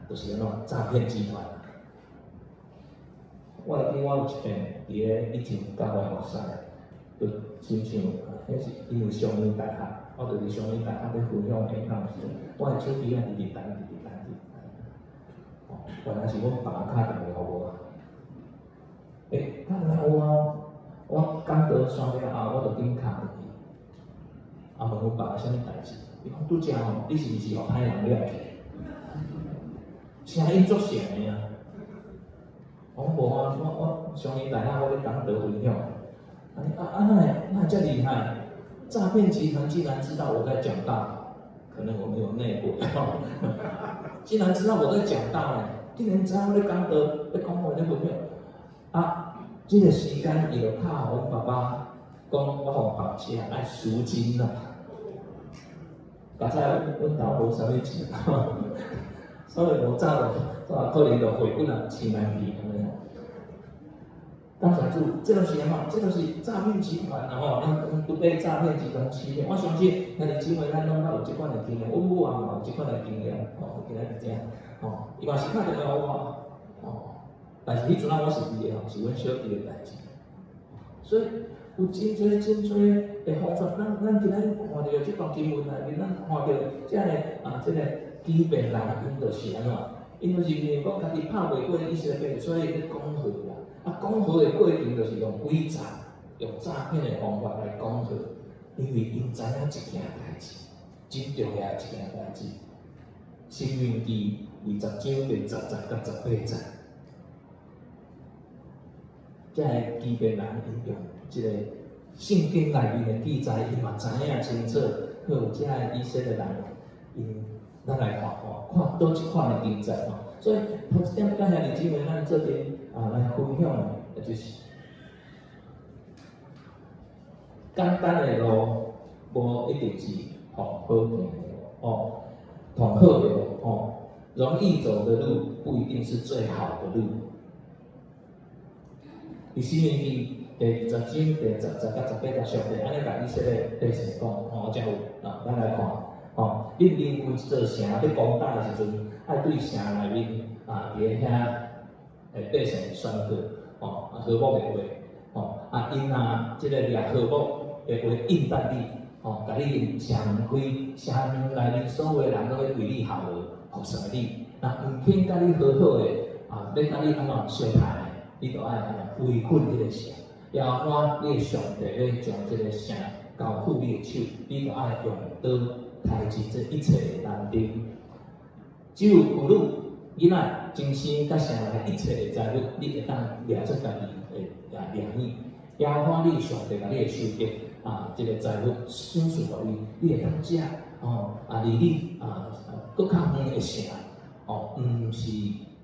就是按怎詐騙集團。我會記我有一遍佇咧以前教會服侍，就親像，彼是因為雙語大學，我就佇雙語大學咧分享演講時陣，我的手機啊直直彈，直直彈，直直彈。哦，原來是阮爸敲電話予我。欸，敲電話予我，我講道煞了後，我就緊敲入去，啊問阮爸啥物代誌？伊講拄才吼，你是毋是予歹人掠去？聲音足像的啊！我講無啊，我雙語大學我咧講道分享，啊啊哪會哪會遮厲害？詐騙集團竟然知道我在講道，可能我們有內鬼，竟然知道我在講道呢，竟然知影我咧講道，咧講話咧分享。啊，這個時間伊就敲予阮爸爸，講我予綁車愛贖金啦。剛才阮兜無啥物錢，所以無早就早可能就匯阮啊千萬去按呢吼。感謝主，這就是按怎？這就是詐騙集團啊吼！咱都被詐騙集團欺騙。我相信，兄弟姊妹，咱攏捌有這款的經驗，阮母啊嘛有這款的經驗，吼，今仔日這，吼，伊嘛是敲電話予我，吼，但是彼陣仔我是佇的吼，是阮小弟的代誌，所以有真濟真濟的方法，咱今仔日看著這段經文內面，咱看著這个啊，這個基遍人𪜶就是按怎？𪜶就是認為講家己拍袂過以色列，所以咧講和啦。啊，講和的過程就是用詭詐、用詐騙的方法來講和，因為𪜶知影一件代誌，真重要的一件代誌。申命記20章第10節到18節，這个基遍人𪜶用這個聖經內面的記載，𪜶嘛知影清楚。好，這个以色列人，𪜶咱來看吼，看佗一款的記載吼。所以頭一點佮兄弟姊妹咱做陣啊來分享的，就是簡單的路，無一定是上好行的路哦，上好的路哦，容易走的路不一定是最好的路。佇申命記第20章第10節到18節，上帝按呢共以色列百姓講，吼，才有啊，咱來看，吼，你臨近一座城欲攻打的時陣，愛對城內面啊，佇咧遐的百姓宣告，吼，啊和睦的話，吼，啊𪜶若這个掠和睦的話應答你，吼，共你城門開，城門內面所有的人攏欲為你效勞，服侍你，若毋肯佮你和好的，啊，欲共你按怎相殺的，你就愛按怎圍困彼个城。耶和華你的上帝欲將這个城交付你的手，你就愛用刀刣盡這一切的男丁。只有婦女、囡仔、精生佮城內一切的財物，你會當掠做家己的啊掠物。耶和華你的上帝共你的收得啊，這个財物賞賜予你，你會當食哦。啊，離你啊閣較遠的城哦，毋是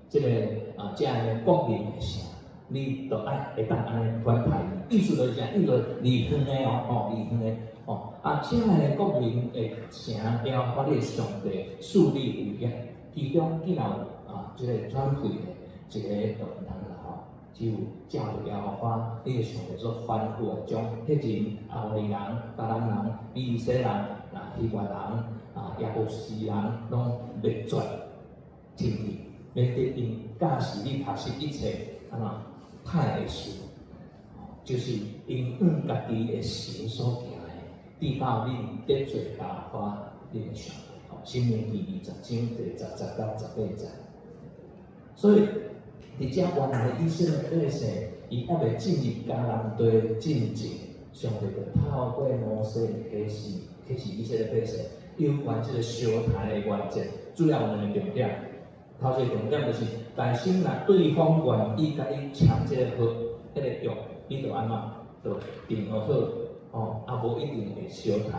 這个啊，這个國民的城。你就愛會當按呢反刣伊，意思就是啥？意思離遠的哦，吼，離遠的哦。啊，這个國民的城，耶和華你的上帝賜你為業，其中竟然有啊，這個轉廢的一个都毋通留，只有照著耶和華你的上帝所吩咐的，將赫人、亞摩利人、迦南人、比利洗人、啊希伯人、啊耶布斯人，攏滅絕清去，免得𪜶教示你學習一切按怎歹的事，就是𪜶向家己的神所行的，直到恁得罪耶和華恁的上帝。吼，申命記20章第10節到18節。所以，佇遮原來以色列百姓，伊猶未進入迦南地進前，上帝就透過摩西啟示啟示以色列百姓有關這个相刣的原則，主要有兩个重點。頭一个重點就是，但是若對方願意共你簽這个合，彼个約，你就按怎，就定好，哦，啊無一定會相刣。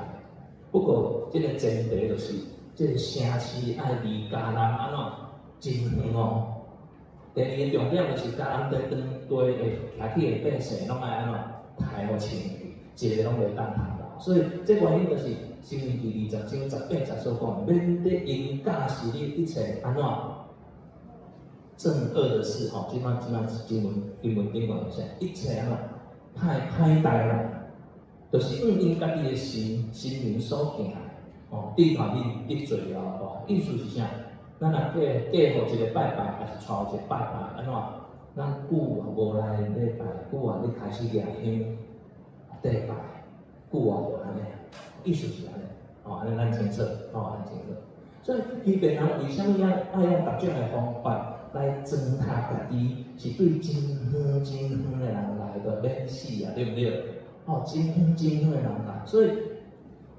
不過，這个前提就是，這个城市愛離迦南按怎真遠哦。第二个重點就是，迦南地當地會徛起的百姓，攏愛按怎刣予清去，一个攏袂當通留。所以，這原因就是申命記20章18節所講，免得𪜶教示你一切按怎正惡的事，吼，這擺這擺經文頂懸寫，一切按怎歹歹代啦，就是向𪜶家己的神神明所行的，吼，直到恁得罪了，意思是啥？咱若嫁嫁予一个拜拜，抑是娶一个拜拜，按怎？咱久也無來禮拜，久啊你開始舉香拜拜，久啊就按呢，意思是按呢，吼，按呢咱清楚，吼，咱清楚。所以欺騙人為啥物愛愛用各種的方法來糟蹋家己？是對真遠真遠的人來就免死啊，對毋對？吼，真遠真遠的人來，所以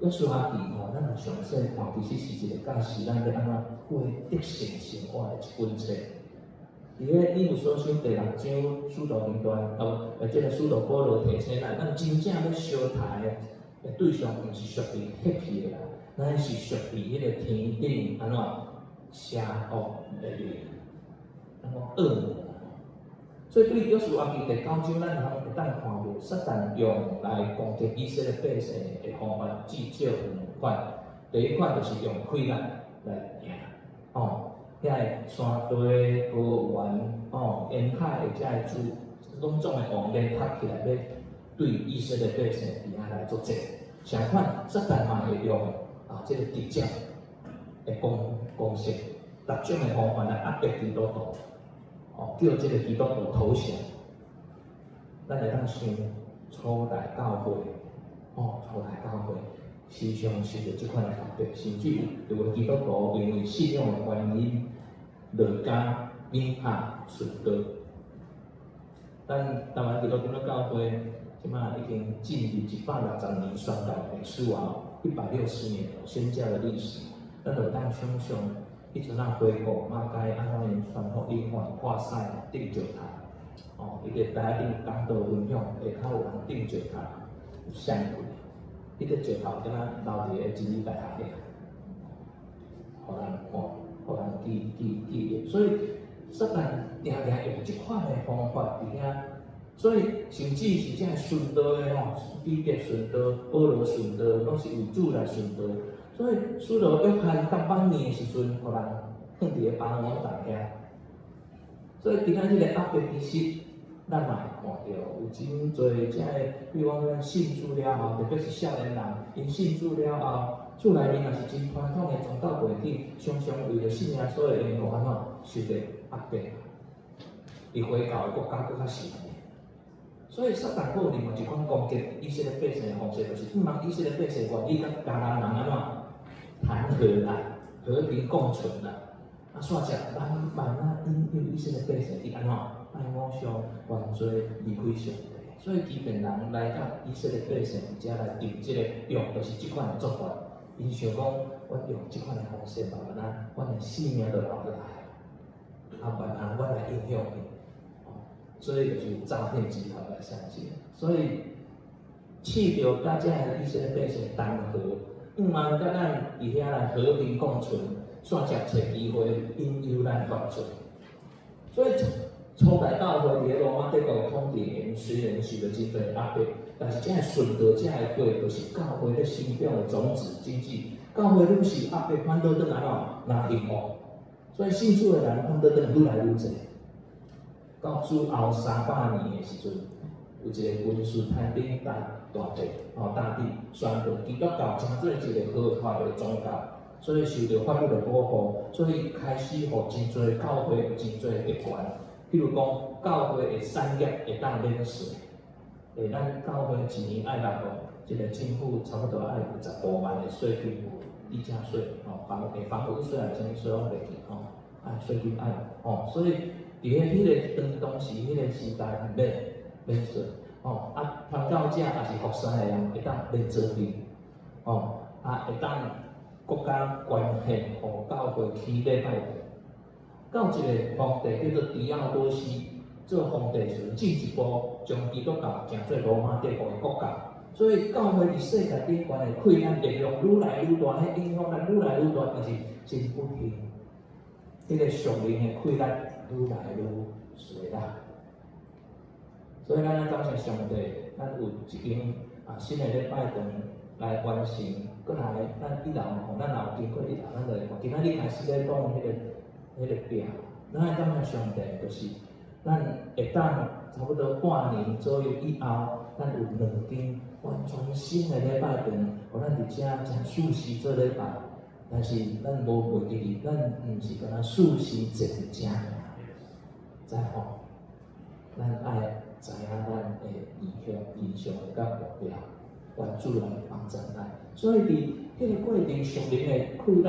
約書亞記吼，咱若詳細看，其實是一個教示咱欲按怎過得勝生活的一本冊。佇咧以弗所書第六章使徒行傳，啊無，這个使徒保羅提醒咱，咱真正欲相刣的對象，毋是屬於血氣的人，咱是屬於彼个天頂按怎邪惡的靈，咱講惡魔。所以對約書亞記第九章，咱通會當看著，撒旦用來攻擊以色列百姓的方法，至少有兩款。第一款就是用氣力來贏，哦。遐个山地、高原、哦，沿海的遮个諸攏總的王聯合起來，欲對以色列百姓佇遐來作戰。相款，撒旦嘛會用啊，這个直接的攻攻勢，各種的方法來壓迫基督徒，哦，叫這个基督徒投降。咱會當想初代教會，哦，初代教會時常受著這款的壓迫，甚至有的基督徒因為信仰的原因，落監冥下殉道。咱台灣基督長老教會這馬已經進入160年宣教歷史啊，160年宣教的歷史，咱就會當想象，彼陣仔回顧馬偕按怎樣傳福音，看看屎釘石頭，哦，伊佇台頂講道分享，下跤有人釘石頭，有閃過，彼個石頭敢若留佇咧真理大學遐，予人看，予人記記記憶，所以撒旦定定用這款的方法佇遐，所以甚至是這个殉道的吼，彼得殉道、保羅殉道，攏是為主來殉道。所以使徒約翰到晚年的時陣，予人放佇咧拔摩島遐。所以今仔日的壓迫其實，咱嘛會看著有真濟這个，比如講咱信主了後，特別是少年人，𪜶信主了後，厝內面若是真傳統的宗教背景，常常為著信耶穌的緣故，按怎受著壓迫。佇回教的國家閣較是按呢。所以撒旦閣有另外一款攻擊以色列百姓的方式，就是毋通以色列百姓願意佮迦南人按怎談和啦，和平共存啦。啊，煞只慢慢仔引誘以色列百姓去按怎拜偶像，犯罪，離開上帝。所以欺騙人來到以色列百姓佇遮來定這个用，就是這款的做法。𪜶想講，我用這款的方式，慢慢仔，阮的性命就留落來，啊，慢慢阮來影響𪜶。所以就是有詐騙集團來相信，所以試著佮遮个以色列百姓談和，毋通佮咱佇遐來和平共存，煞藉揣機會引誘咱犯罪。所以初代教會佇咧羅馬帝國的統治下，雖然受著真濟壓迫，但是這个殉道這个過，就是教會咧生長的種子種子。教會愈是壓迫，反倒轉按怎，若幸福。所以信主的人反倒轉愈來愈濟。到主後300年的時陣，有一個君士坦丁大大帝，吼大帝宣布基督教成做一個合法的宗教，所以受著法律的保護，所以開始予真濟教會有真濟特權。譬如講，教會的產業會當免稅，咱教會一年愛納吼，這個政府差不多愛有15萬的稅金，地價稅，吼房房屋稅還是啥物稅攏袂記吼，愛稅金愛吼，所以。佇咧彼个當當時彼个時代免免稅，吼啊，傳教者也是服侍的人會當免做兵，吼啊會當國家捐獻予教會起禮拜堂。到一个皇帝叫做狄奧多西做皇帝時陣，進一步將基督教成做羅馬帝國的國教，所以教會佇世界頂懸的氣力力量愈來愈大，彼影響力愈來愈大，但是真不幸，彼个屬靈的氣力愈來愈衰啦，所以咱愛感謝上帝，咱有一間啊新的禮拜堂來完成，閣來咱一樓吼，咱若有經過一樓，咱就會看。今仔日開始咧講彼个表，咱愛感謝上帝，就是咱會當差不多半年左右以後，咱有兩間完全新的禮拜堂，予咱佇遮誠舒適做禮拜。但是咱無袂記得，咱毋是干焦舒適坐佇遮爾。知吼，咱愛知影咱的理想、理想佮目標，願主來幫助咱。所以佇彼個過程，屬靈的氣力，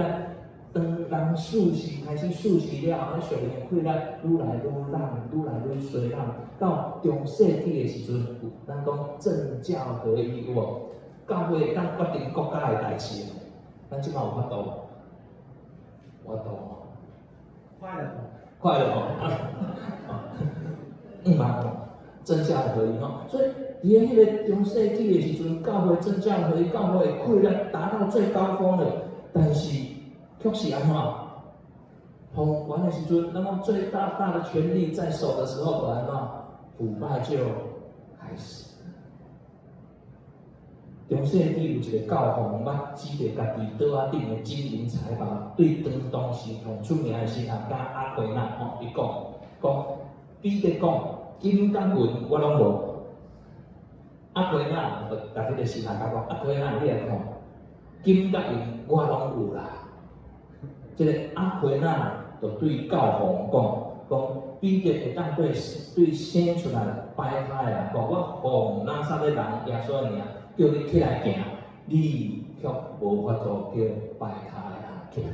當人受洗開始受洗了後，屬靈的氣力愈來愈猛，愈來愈衰猛。到中世紀的時陣，有咱講政教合一有無？教會會當決定國家的代誌。咱這擺有法度無？有法度無？快了，快了吼！嗯嘛吼，政教合一吼，所以佇彼個中世紀的時陣，教會政教合一，教會的氣力達到最高峰了。但是卻是按怎？封權的時陣，那麼最大大的權力在手的時候，就按怎？腐敗就開始。中世紀有一個教皇捌指著家己桌仔頂的金銀財寶，對當時上出名的神學家阿奎那吼，伊講講彼得講金佮銀我攏無。阿奎那就共彼個神學家講，阿奎那你來看，金佮銀我攏有啦。這個阿奎那就對教皇講，講彼得會當對對生出來掰跤的人講，我奉拿撒勒人耶穌的名。叫你起來行，你卻無法度叫掰跤的人起來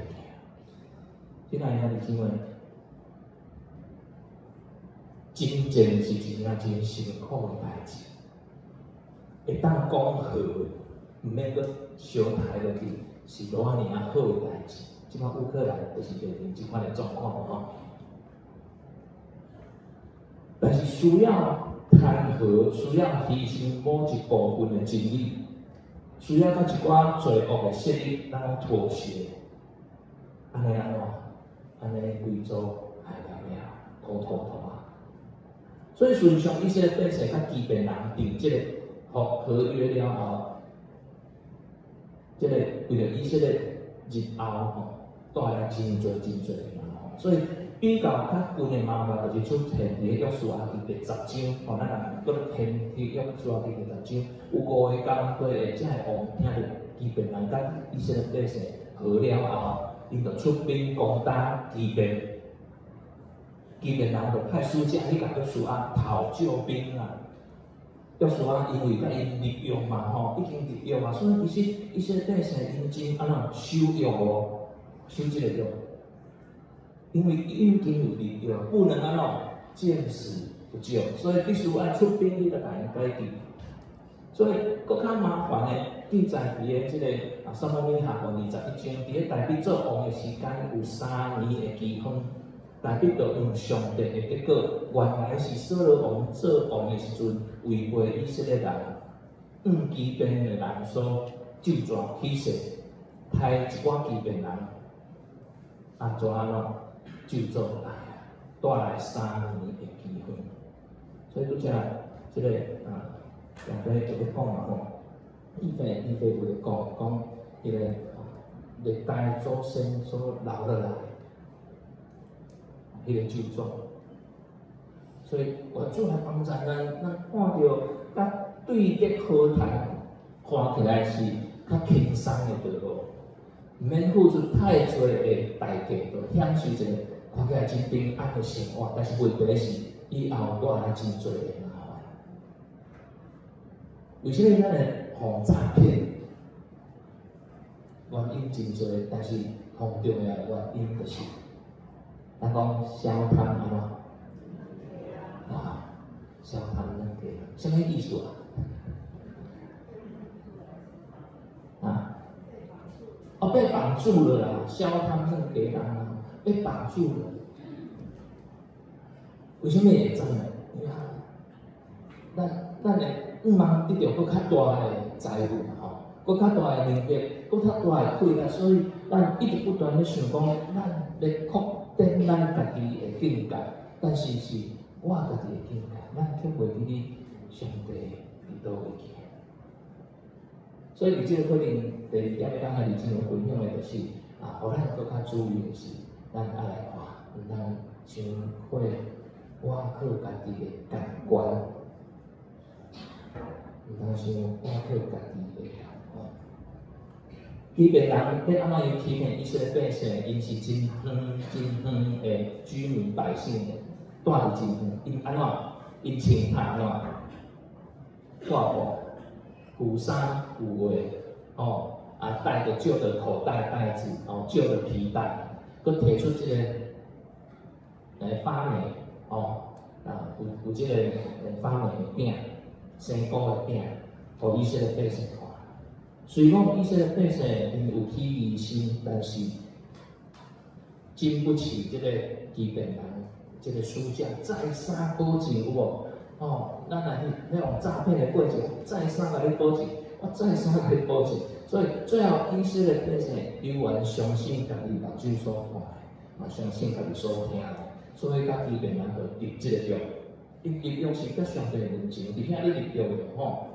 行。親愛的兄弟姊妹，真正是一件真辛苦的代誌。會當講和，毋免閣相刣落去，是偌爾仔好的代誌。這擺烏克蘭就是面臨這款的狀況吼。但是需要彈劾，需要犧牲某一部分的真理，需要佮一寡罪惡的勢力，咱講妥協，按呢按怎？按呢規組害了了，糊塗塗啊！所以事實上，以色列百姓佮基遍人訂這個合約了後，這個為著以色列日後吼帶來真濟真濟的麻煩，所以比較較近的麻煩就是出現佇約書亞記第十章，吼，咱若閣掀去約書亞記第十章，有五個工作的這个王聽著基遍人佮以色列百姓和了後，𪜶就出兵攻打基遍，基遍人就派使者去共約書亞討救兵啊。約書亞因為佮𪜶立約嘛，吼，已經立約嘛，所以其實以色列百姓𪜶真按怎守約無？守這個約，因為已經有立約，不能按怎見死不救，所以必須愛出兵去共𪜶解決。所以閣較麻煩的記載佇咧這個啊，撒母耳下卷21章，佇咧大衛做王的時間有3年的饑荒，大衛就問上帝的結果，原來是掃羅王做王的時陣違背以色列人，向基遍的人所咒詛起誓，刣一寡基遍人，啊，怎按怎咒詛來，帶來3年的饑荒。所以拄才這個啊，長輩就咧講嘛吼，伊爸有咧講，講彼個歷代祖先所留落來，彼個咒詛。所以願主來幫助咱，咱看著佮對敵和談，看起來是較輕鬆的道路，毋免付出太濟的代價，就享受一個看起來真平安的生活。但是問題是，以後帶來真濟的麻煩。為啥物咱會予詐騙？原因真濟，但是上重要的原因就是，咱講小貪按怎？啊，小貪兩個，啥物意思啊？啊？哦，被綁住了啦！小貪兩家人啊，被綁住了。為啥物會這樣？因為咱的欲望得著閣較大的財富嘛吼，閣較大的能力，閣較大的氣力，所以咱一直不斷咧想講，咱咧擴展咱家己的境界，但是是我家己的境界，咱卻袂記得上帝佇佗位去。所以佇這個過程，第二點欲共兄弟姊妹分享的就是，啊，予咱閣較注意的是，咱愛來看，毋通傷過倚靠家己的感官，毋通傷倚靠家己的感官。基遍人欲按怎樣欺騙以色列百姓？𪜶是真遠真遠的居民百姓，住佇真遠，𪜶按怎？ 𪜶穿脫按怎？破布、舊衫、舊鞋，吼，啊，帶著舊的口袋袋子，哦，舊的皮帶，閣提出這個來發霉，哦，啊，有這個發霉的餅，生穀的餅，予以色列百姓看。雖講以色列百姓𪜶有起疑心，但是經不起這個基遍人這個使者再三保證，有無？哦，咱若去那種詐騙的過程，再三共你保證，我再三共你保證，所以最後以色列百姓猶原相信家己目睭所看的，嘛相信家己所聽的，所以佮基遍人就立這個約。𪜶立約是佮上帝恩情，佇遐咧立約的吼，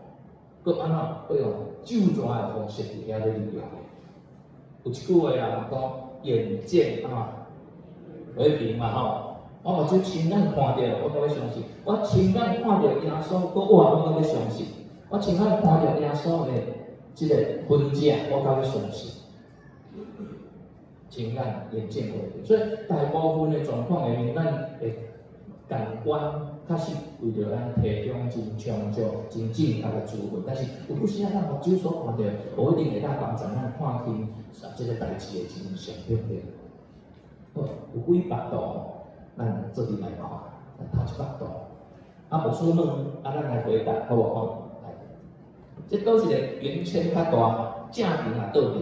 閣按怎？閣用咒詛的方式佇遐咧立約。有一句話啦，講眼見啊為憑嘛吼。我目睭親眼看著，我才欲相信；我親眼看著耶穌閣活，我才欲相信；我親眼看著耶穌的這個痕跡，我才欲相信。親眼眼見為憑，所以大部分的狀況下面，咱會感官確實為著咱提供真充足、真正確的資訊，但是有陣時仔咱目睭所看著，無一定會當幫助咱看清這個代誌的真相，對毋對？好，有幾百度，咱做陣來看，頭一百度。啊，無輸問，啊，咱來回答，好無吼？來，這佗一個圓圈較大，正邊抑倒邊？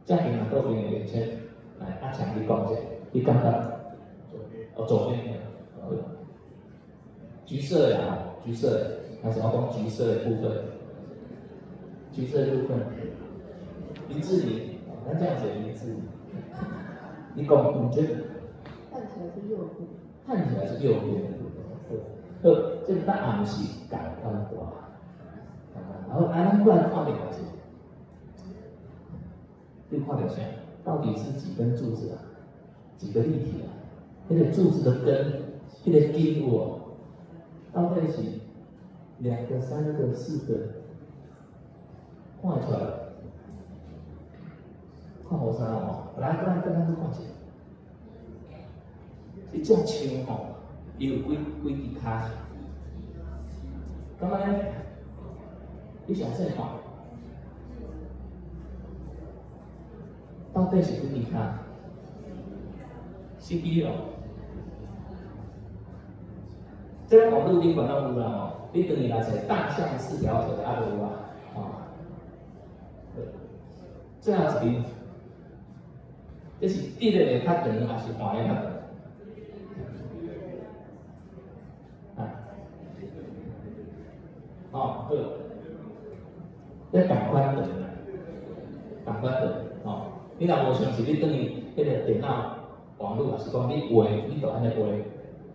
正邊抑倒邊的圓圈？來，阿強你講者，你感覺？哦，左邊。橘色的啊，橘色的，還是我講橘色的部分？橘色的部分，林志玲，咱這樣寫林志玲。你講，你覺得？看起來是右邊。看起來是右邊的部分。好，這個答案是仝款大，然後來，咱過來看另外一個，你看著啥？到底是幾根柱子啊？幾個立體啊？那個柱子的根，彼個根有無？到底是兩個、三個、四個？看會出來？看無啥哦。來，過來，過來，去看一下。這隻樹吼，伊有幾幾支跤？感覺呢？你上細看，到底是幾支跤？四支哦。這個網路頂懸攏有啦吼，你轉去來揣大象四條腿啊無啊？吼，最後一邊，這是直的較長，還是橫的較長？啊，哦，好，這仝款長，仝款長，吼，你若無相信，你轉去彼個電腦網路，抑是講你畫，你就按呢畫，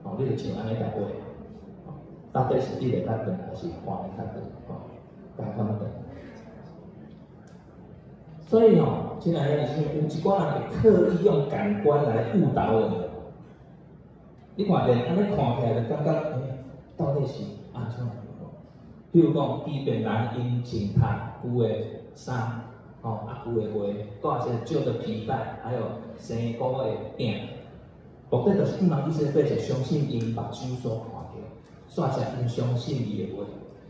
吼，你就像按呢共畫，到底是直的較長，還是橫的較長？吼，仝款長。所以吼，親愛的弟兄，有一寡人會刻意用感官來誤導我們。你看，連按呢看起來就感覺，欸，到底是按怎？比如講，基遍人𪜶穿脫舊的衫，吼，啊舊的鞋，掛一個舊的皮帶，還有生穀的餅，目的就是希望以色列百姓相信𪜶目睭所看著，煞是𪜶相信伊的話。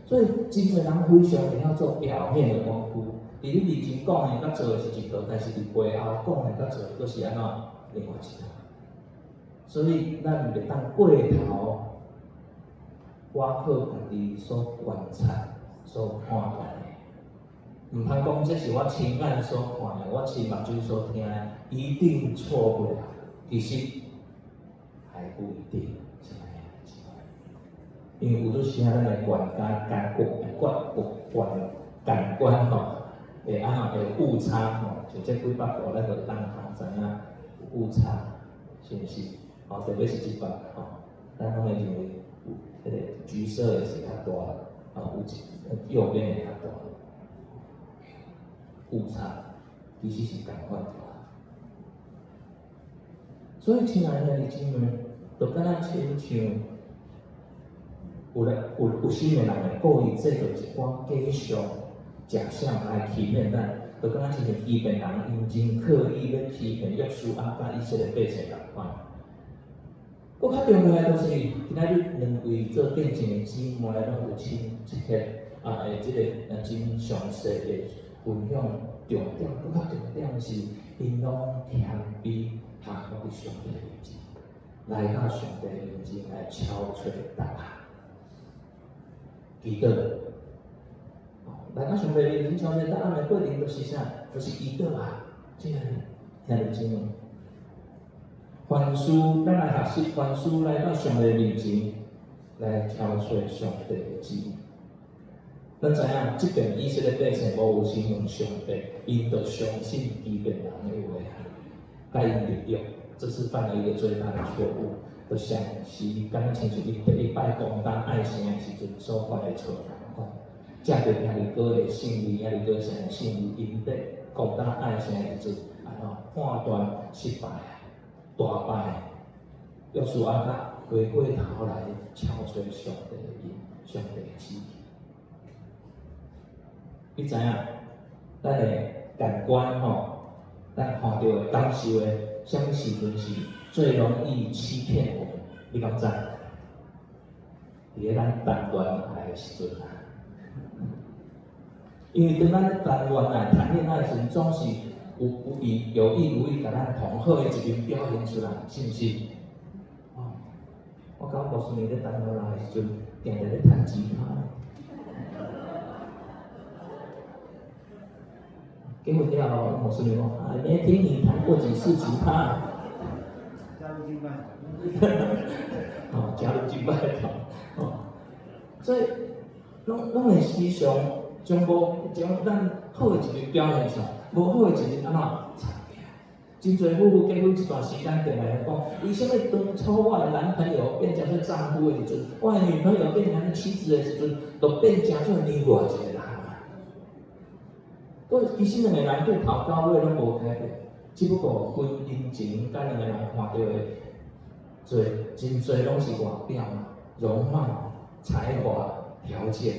所以，真濟人非常會曉做表面的功夫，佇你面前講的佮做的是一套，但是佇背後講的佮做的閣是按怎另外一套。所以，咱袂當過頭，倚靠家己所觀察、所判斷的，毋通講這是我親眼所看的，我親目睭所聽的，一定錯不了。其實還不一定，因為有陣時仔咱的觀感、感覺、觀、觀、感官吼，會按怎會有誤差吼，像這幾百步，咱就當通知影有誤差，是毋是？吼，特別是這擺吼，咱攏會認為有彼個橘色的是較大，啊，有一右邊的較大，誤差其實是仝款大。所以，親愛的兄弟姊妹，就敢若親像有咧有有心的人會故意製造一寡假象、假象來欺騙咱，就敢若親像基遍人，𪜶真刻意欲欺騙約書亞佮以色列百姓仝款。閣較重要的就是今仔日兩位做見證的姊妹攏有親切啊，的這个真詳細的分享重點，閣較重點是𪜶攏謙卑降服佇上帝面前，來到上帝面前來敲揣答案，祈禱。來到上帝面前敲揣答案的過程就是啥？就是祈禱啊！這个兄弟姊妹，凡事咱來學習，凡事來到上帝面前來敲揣上帝的旨意。咱知影，這遍以色列百姓無詢問上帝，𪜶就相信基遍人的話，共𪜶立約，這是犯了一個最大的錯誤。就像是敢若親像伊第一擺攻打艾城的時陣所犯的錯仝款。藉著耶利哥的勝利，耶利哥城的勝利，𪜶在攻打艾城的時陣，按怎判斷失敗啊，大敗。約書亞閣回過頭來敲揣上帝的意，上帝的旨意。你知影，咱的感官吼，咱看著的、感受的，啥物時陣是最容易欺騙我們？你敢知？佇咧咱談戀愛的時陣啊，因為當咱咧談戀愛、談戀愛的時陣，總是有意有意無意共咱同好的一面表現出來，是毋是？哦，我佮我牧師娘咧談戀愛的時陣，定定咧彈吉他。結婚了後，牧師娘講：啊，沒聽你彈過幾次吉他。加入敬拜。哦，加入敬拜團。哦，所以，攏會時常將無將咱好的一面表現出來，無好的一面按怎藏起來？真濟夫婦結婚一段時間，定來講，為啥物當初我的男朋友變成做丈夫的時陣，我的女朋友變成妻子的時陣，就變成做另外一個人啊？閣其實兩個人對頭到尾攏無改變，只不過婚姻前佮兩個人看著的濟真濟攏是外表嘛，容貌、才華、條件。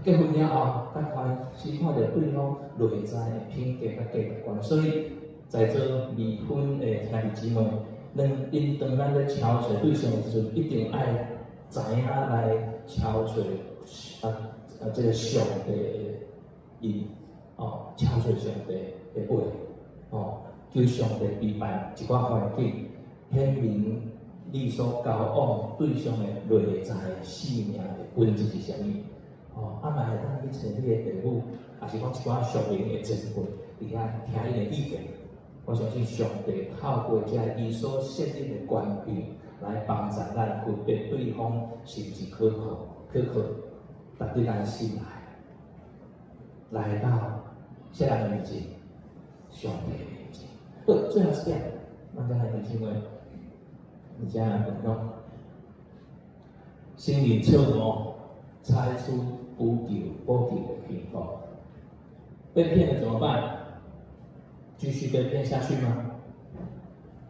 結婚了後，才開始看著對方內在的品格佮價值觀。所以在座未婚的兄弟姊妹，𪜶當咱咧敲揣對象的時陣，一定愛知影來敲揣這个上帝的意。哦，敲揣上帝的話，哦，求上帝備辦一寡環境，顯明你所交往對象的內在生命的本質是啥物。哦，啊嘛會當去揣你的父母，抑是講一寡屬靈的前輩，佇遐聽𪜶的意見。我相信上帝透過這伊所設立的權柄，來幫助咱分別對方是毋是可靠、可靠，值得咱信賴。來到啥人的面前？上帝的面前。好，最後一點，咱再來提醒話，而且來分享，承認錯誤，採取補救的行動。被騙了怎麼辦？繼續被騙下去嗎？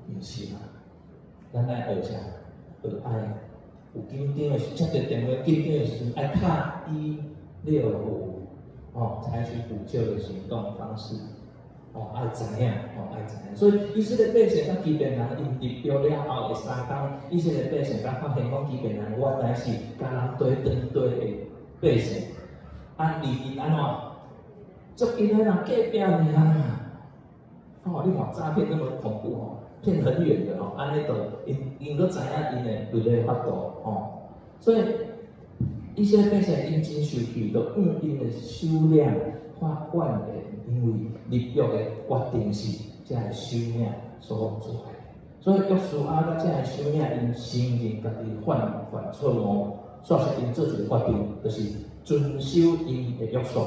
毋是嘛？咱愛學啥？學愛有緊張的時，接著電話緊張的時陣，愛敲165。哦，採取補救的行動方式，哦，愛知影，哦，愛知影。所以以色列百姓佮基遍人，𪜶入約了後的三工，以色列百姓才發現講基遍人原來是迦南地當地的百姓，啊，離𪜶按怎？足近的人隔壁爾啊！哦，你看詐騙那麼恐怖哦，騙很遠的哦，按呢就𪜶𪜶閣知影𪜶的律例法度哦，所以。以色列百姓𪜶真受氣，就向𪜶的首領發怨言，因為立約的決定是這个首領所做的，所以約書亞佮這个首領𪜶承認家己犯錯誤，煞是𪜶做一個決定，就是遵守𪜶的約束，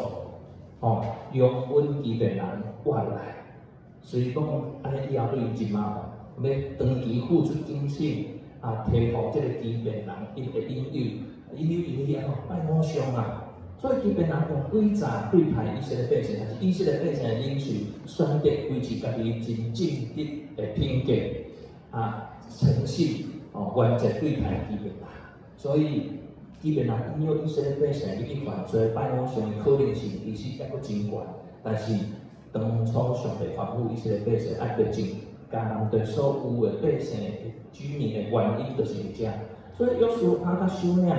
吼，容忍基遍人活落來。雖講按呢以後對𪜶真麻煩，欲長期付出警醒，啊，提防這个基遍人𪜶的引誘。引誘𪜶去按怎拜偶像啊！所以基遍人用詭詐對待以色列百姓，還是以色列百姓的領袖選擇維持家己真正直的品格啊、誠信哦，原則對待基遍人。所以基遍人引誘以色列百姓入去犯罪拜偶像的可能性，其實猶閣真懸。但是當初上帝吩咐以色列百姓愛潔淨。迦南地所有的百姓的居民的原因，就是佇遮。所以約書亞佮首領，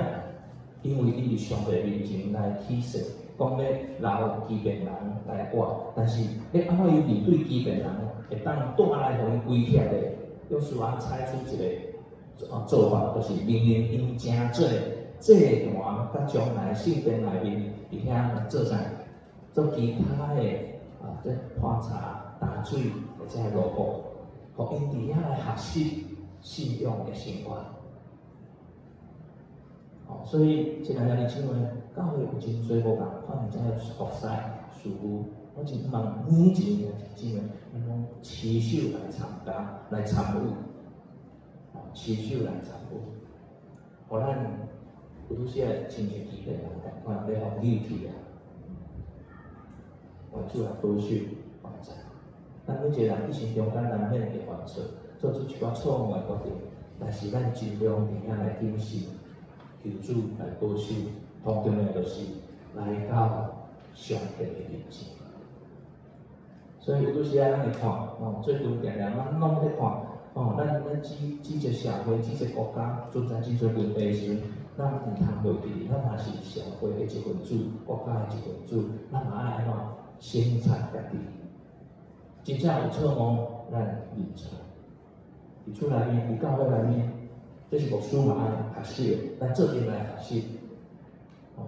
因為𪜶佇上帝面前來起誓，講欲留基遍人來活，但是欲按怎伊面對基遍人，會當帶來予𪜶威脅的，約書亞採取一个做法，就是命令𪜶成做祭壇，佮將來聖殿內面佇遐做啥？做其他的啊，這潑茶、打水或者奴僕，予𪜶佇遐來學習信仰的生活。哦，所以親愛兄弟姊妹，教會有真濟無仝款的這个服侍事務，我真希望每一個兄弟姊妹，咱攏持守來參加、來參與，哦，持守來參與，予咱有拄時仔親像基遍人仝款，欲予挃去啊！願主來保守幫助。咱每一個人一生中間難免會犯錯，做出一寡錯誤的決定，但是咱盡量佇遐來謹慎，求主來保守。同重要就是來到上帝的面前。所以有拄時仔咱會看，哦，最近定定咱攏咧看，哦，咱這這個社會、這個國家存在真濟問題的時陣，咱毋通袂記，咱嘛是社會的一份子，國家的一份子，咱嘛愛按怎省察家己。真正有錯誤，咱認錯。佇厝內面，佇教會內面，這是牧師嘛愛學習的，咱做陣來學習。哦，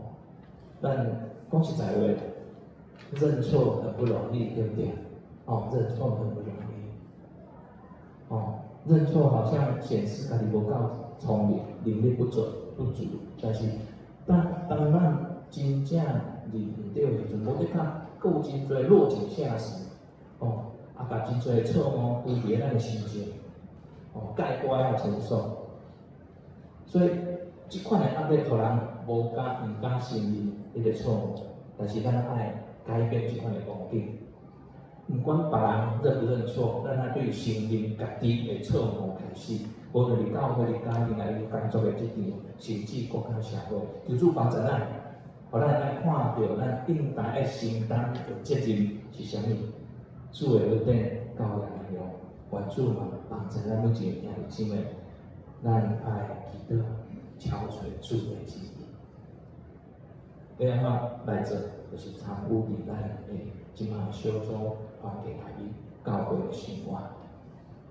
咱講實在話，認錯很不容易，對不對？哦，認錯很不容易。哦，認錯好像顯示家己無夠聰明，能力不足不足，但是當咱真正認毋對的時陣，無的確，閣有真濟落井下石，哦，啊，共真濟錯誤歸佇咱的身上，哦，蓋棺要承受。所以，這款的壓力，予人無敢、毋敢承認彼個錯誤，但是咱愛改變這款的光景。毋管別人認不認錯，咱愛對承認家己的錯誤開始。無論佇教會、佇家庭、內工作的職場，甚至國家社會，求主幫助咱，予咱會當看著咱應該愛承擔的責任是啥物。主的恩典夠咱用，願主嘛幫助咱每一個兄弟姊妹，咱愛祈禱，敲揣主的旨意。欲按怎來做，就是參與佇咱的這馬小組團體內面教會的生活。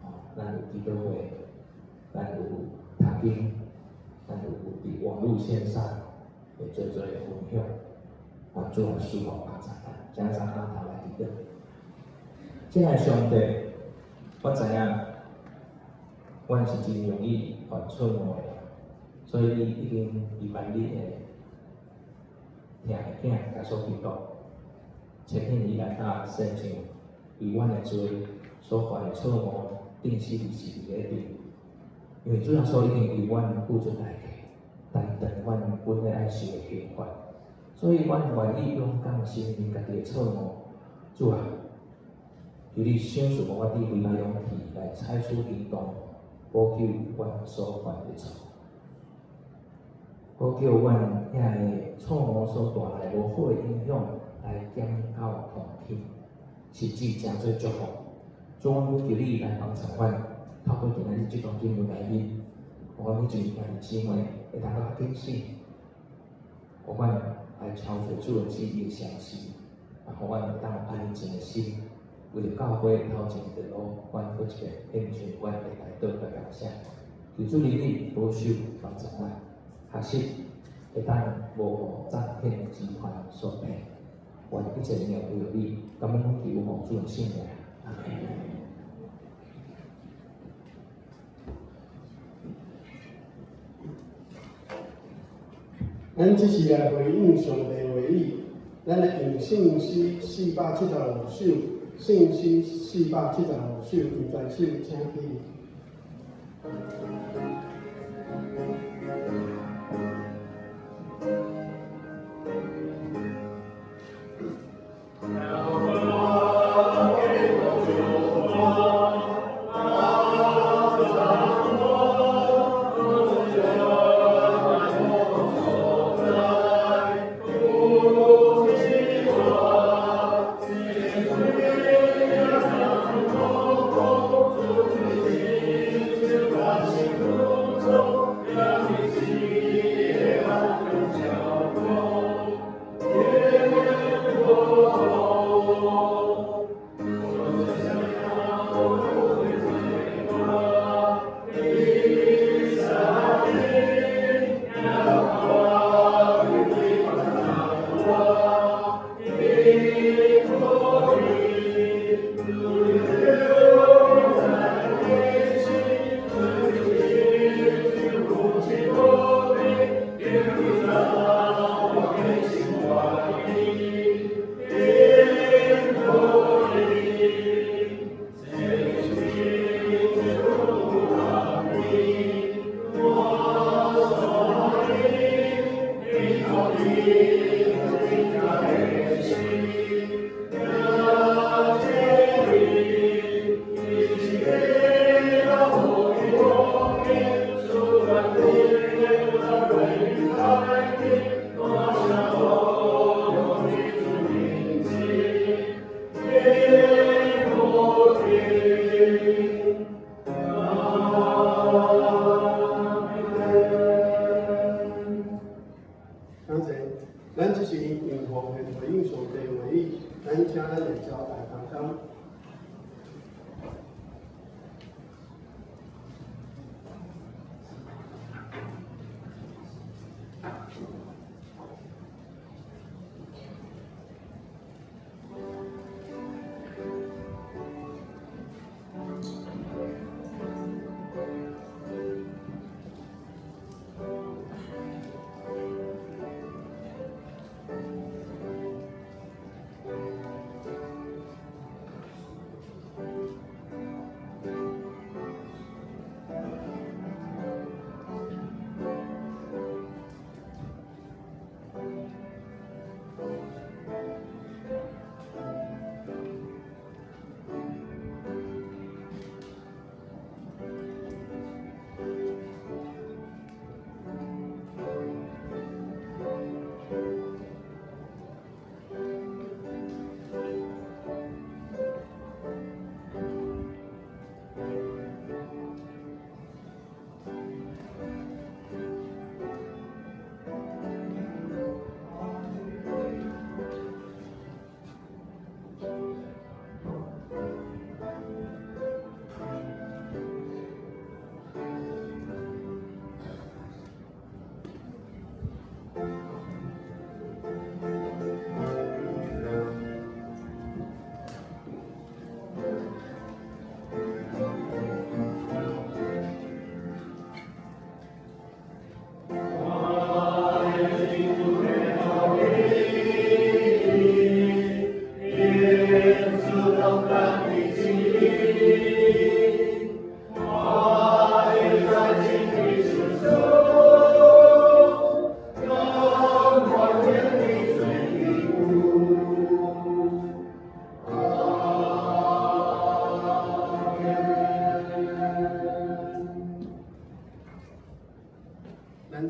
哦，咱有祈禱會，咱有讀經，咱有佇網路線上會做做的分享，願主來賜福幫助咱，請咱阿頭來祈禱。親愛上帝，我知影，阮是真容易犯錯誤的，所以你已經預辦你的疼的囝耶穌基督，差遣伊來到世上，為阮的罪所犯的錯誤，釘死佇十字架頂。因為主耶穌已經為阮付出代價，擔當阮本來愛受的刑罰，所以阮願意勇敢承認家己的錯誤。主啊，求你賞賜予我智慧佮勇氣來採取行動，補救阮所犯的錯，補救阮遐个錯誤所帶來無好的影響，來減到痛苦，甚至成做祝福。主，阮求你來幫助阮，透過今仔日這段經文內面，予阮每一个兄弟姊妹會當較警醒，予阮來超越主的旨意的相信，啊，予阮會當安靜的心。為著教會頭前的路，阮閣一個獻上阮的代禱佮感謝。求主憐憫保守幫助咱，學習會當無予詐騙集團所騙。願一切榮耀歸予你，感恩求奉主的聖名，阿們。咱這是來回應上帝話語，咱來用聖詩475首，聖詩475首，用全首，請起立。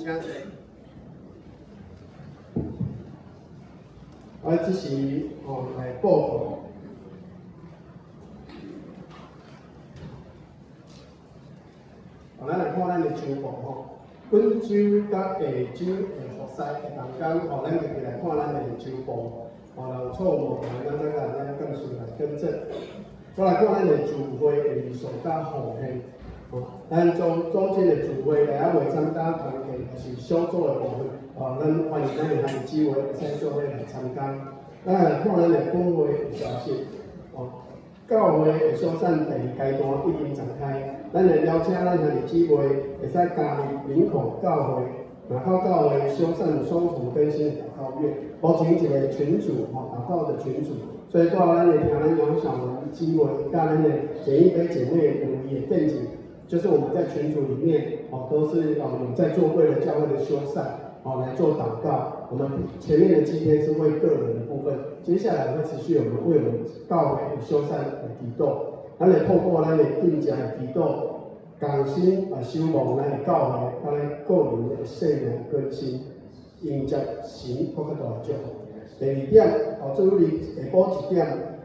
請坐。啊，這時吼來報告。啊，咱來看咱的週報吼，本週佮下週的服侍的同工吼，咱特別來看咱的週報。吼，若有錯誤，咱再共咱幹事來更正。我來看咱的聚會的人數佮奉獻。吼，咱組組織的聚會來猶未參加團契，抑是小組的部分，吼，咱歡迎咱的兄弟姊妹會使做伙來參加。咱來看咱的本會的消息，吼，教會的修繕第二階段已經展開，咱來邀請咱兄弟姊妹會使加入林口教會、林口教會修繕雙重更新的禱告月，目前一個群組吼，禱告的群組，所以帶咱的聽咱楊小文姊妹，佮咱的簡一飛姐妹兩位的見證。就是我們在群組裡面，哦，都是哦有在做為了教會的修繕，哦來做禱告。我們前面的7天是為個人的部分，接下來會持續我們為我們教會的修繕來祈禱。咱來透過咱的禁食的祈禱，重新啊守望咱的教會，佮咱個人的生命更新，迎接神閣較大的祝福。第二點，哦，主日下晡1點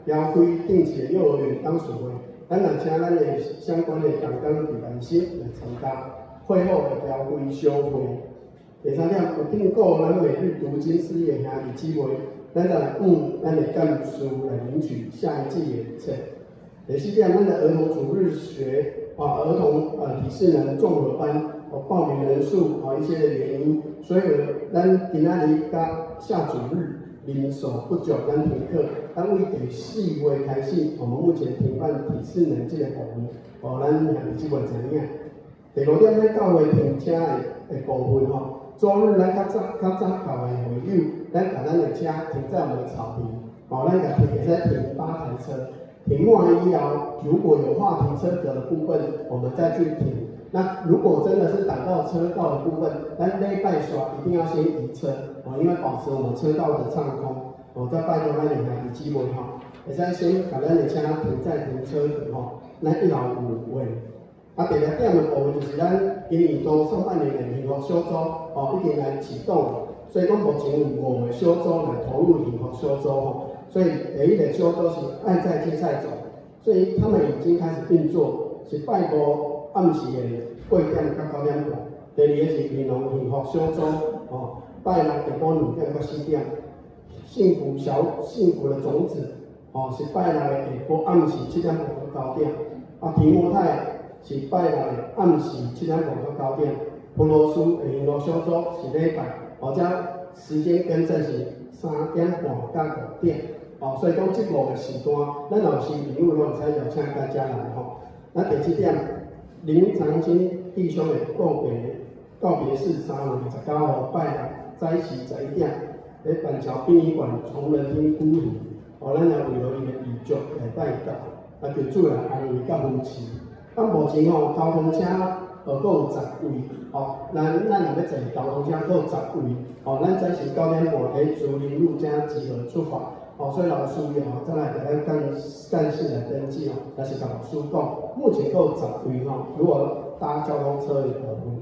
召開定期的幼兒園董事會。咱也請咱的相關的同工佇辦室來參加，會後會召開小會。第三點，有訂購咱每日讀經事業兄弟姊妹，咱再來向咱的幹事來領取下一季的冊。第四點，咱的兒童主日學啊，兒童體適能綜合班哦，報名人數啊一些的原因，所以咱今仔日佮下主日人數不足，咱停課。咱為第4月開始，我們目前停辦體適能這個部分，哦，咱兄弟姊妹知影。第五點，咱教會停車的部分吼，昨日咱較早教會會友，咱共咱的車停在我們的草皮，哦，咱共停會使停8台車，停滿以後，如果有劃停車格的部分，我們再去停。那如果真的是擋到車道的部分，咱禮拜四一定要先移車，哦，因為保持我們車道的暢通。哦，再拜託咱的兄弟姊妹吼，會使先共咱的車停在停車格吼，咱一樓有位。啊，第二點的部分就是咱今年度上半年的幸福小組哦，已經來啟動，所以講目前有5個小組來投入幸福小組吼，所以第一個小組是愛在芥菜種，所以他們已經開始運作，是拜五暗時的8點到9點半。第二個是銀龍幸福小組哦，拜六下晡2點到4點。幸福小幸福的種子，哦，是拜六的下晡暗時7點半到9點。啊，提摩太是拜六的暗時7點半到9點。普羅斯的幸福小組是禮拜，哦，這時間更正是3點半到5點。哦，所以講這5個時段，咱若有新朋友攏會使邀請大家來吼。那第7點，林長青弟兄的告別式3月29號拜六早時11點。佇板橋殯儀館崇仁廳舉行，哦，咱來為了伊的遺囑來代禱，啊，求主來安慰佮扶持。啊，目前吼，交通車閣有10位，吼，咱若欲坐交通車閣有10位，吼，咱早時9點半佇竹林路遮集合出發，吼，所以若有需要吼，再來共咱幹事來登記吼，抑是共牧師講，目前閣有10位吼，如果搭交通車的部分，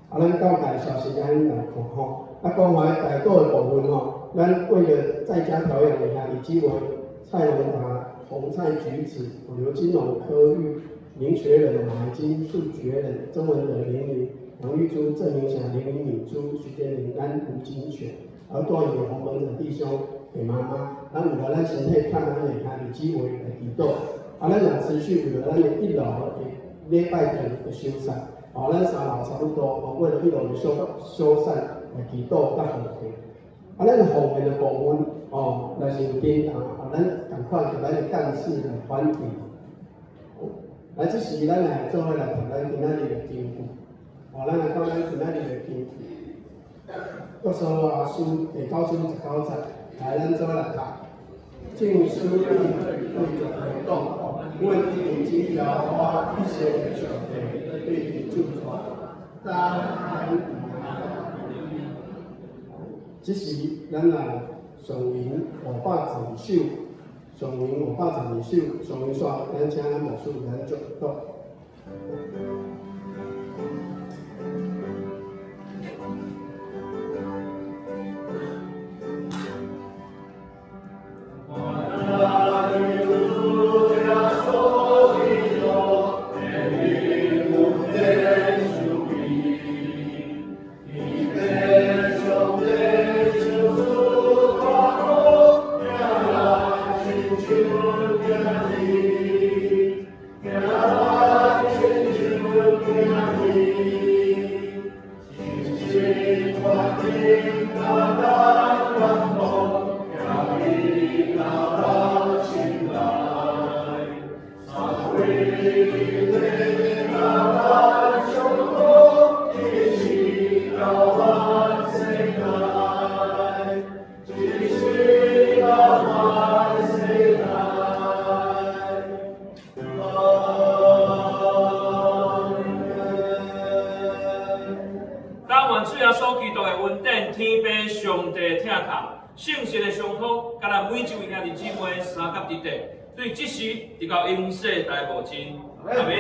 啊，咱教界消息咱來看吼。啊，關懷代禱的部分吼，咱為了在家調養的兄弟姊妹，蔡榮達、洪蔡橘子、劉金龍、柯玉、林學仁、馬金、數學仁、曾文德、林林、楊玉珠、鄭明霞、林林敏珠、徐建林、咱吳金泉，而段有洪文的弟兄給媽媽，咱為了咱身體較咱的兄弟姊妹來祈禱，啊，咱也持續為了咱的一樓的禮拜堂的修繕，哦，咱3樓差不多，哦，為了一樓的修繕。來祈禱佮奉獻，啊，咱奉獻的部分，哦，若是有叮當，啊，咱仝款共咱的幹事來反映。來，這時咱來做伙來讀咱今仔日的經句，哦，咱來講咱今仔日的經句。約書亞書第9章19節，來，咱做伙來讀。禁食日對著會講，阮已經耶和華以色列上帝對伊咒詛，但這時，咱來上吟512首，上吟512首，上吟煞，咱請咱牧師咱祝福。為咱上好，一世到萬世代，一世到萬世代。阿門。但願主耶穌基督的恩典、天父上帝疼痛、聖神的相托，佮咱每一位兄弟姊妹相佮佇底，對這時直到永世代無盡。阿門。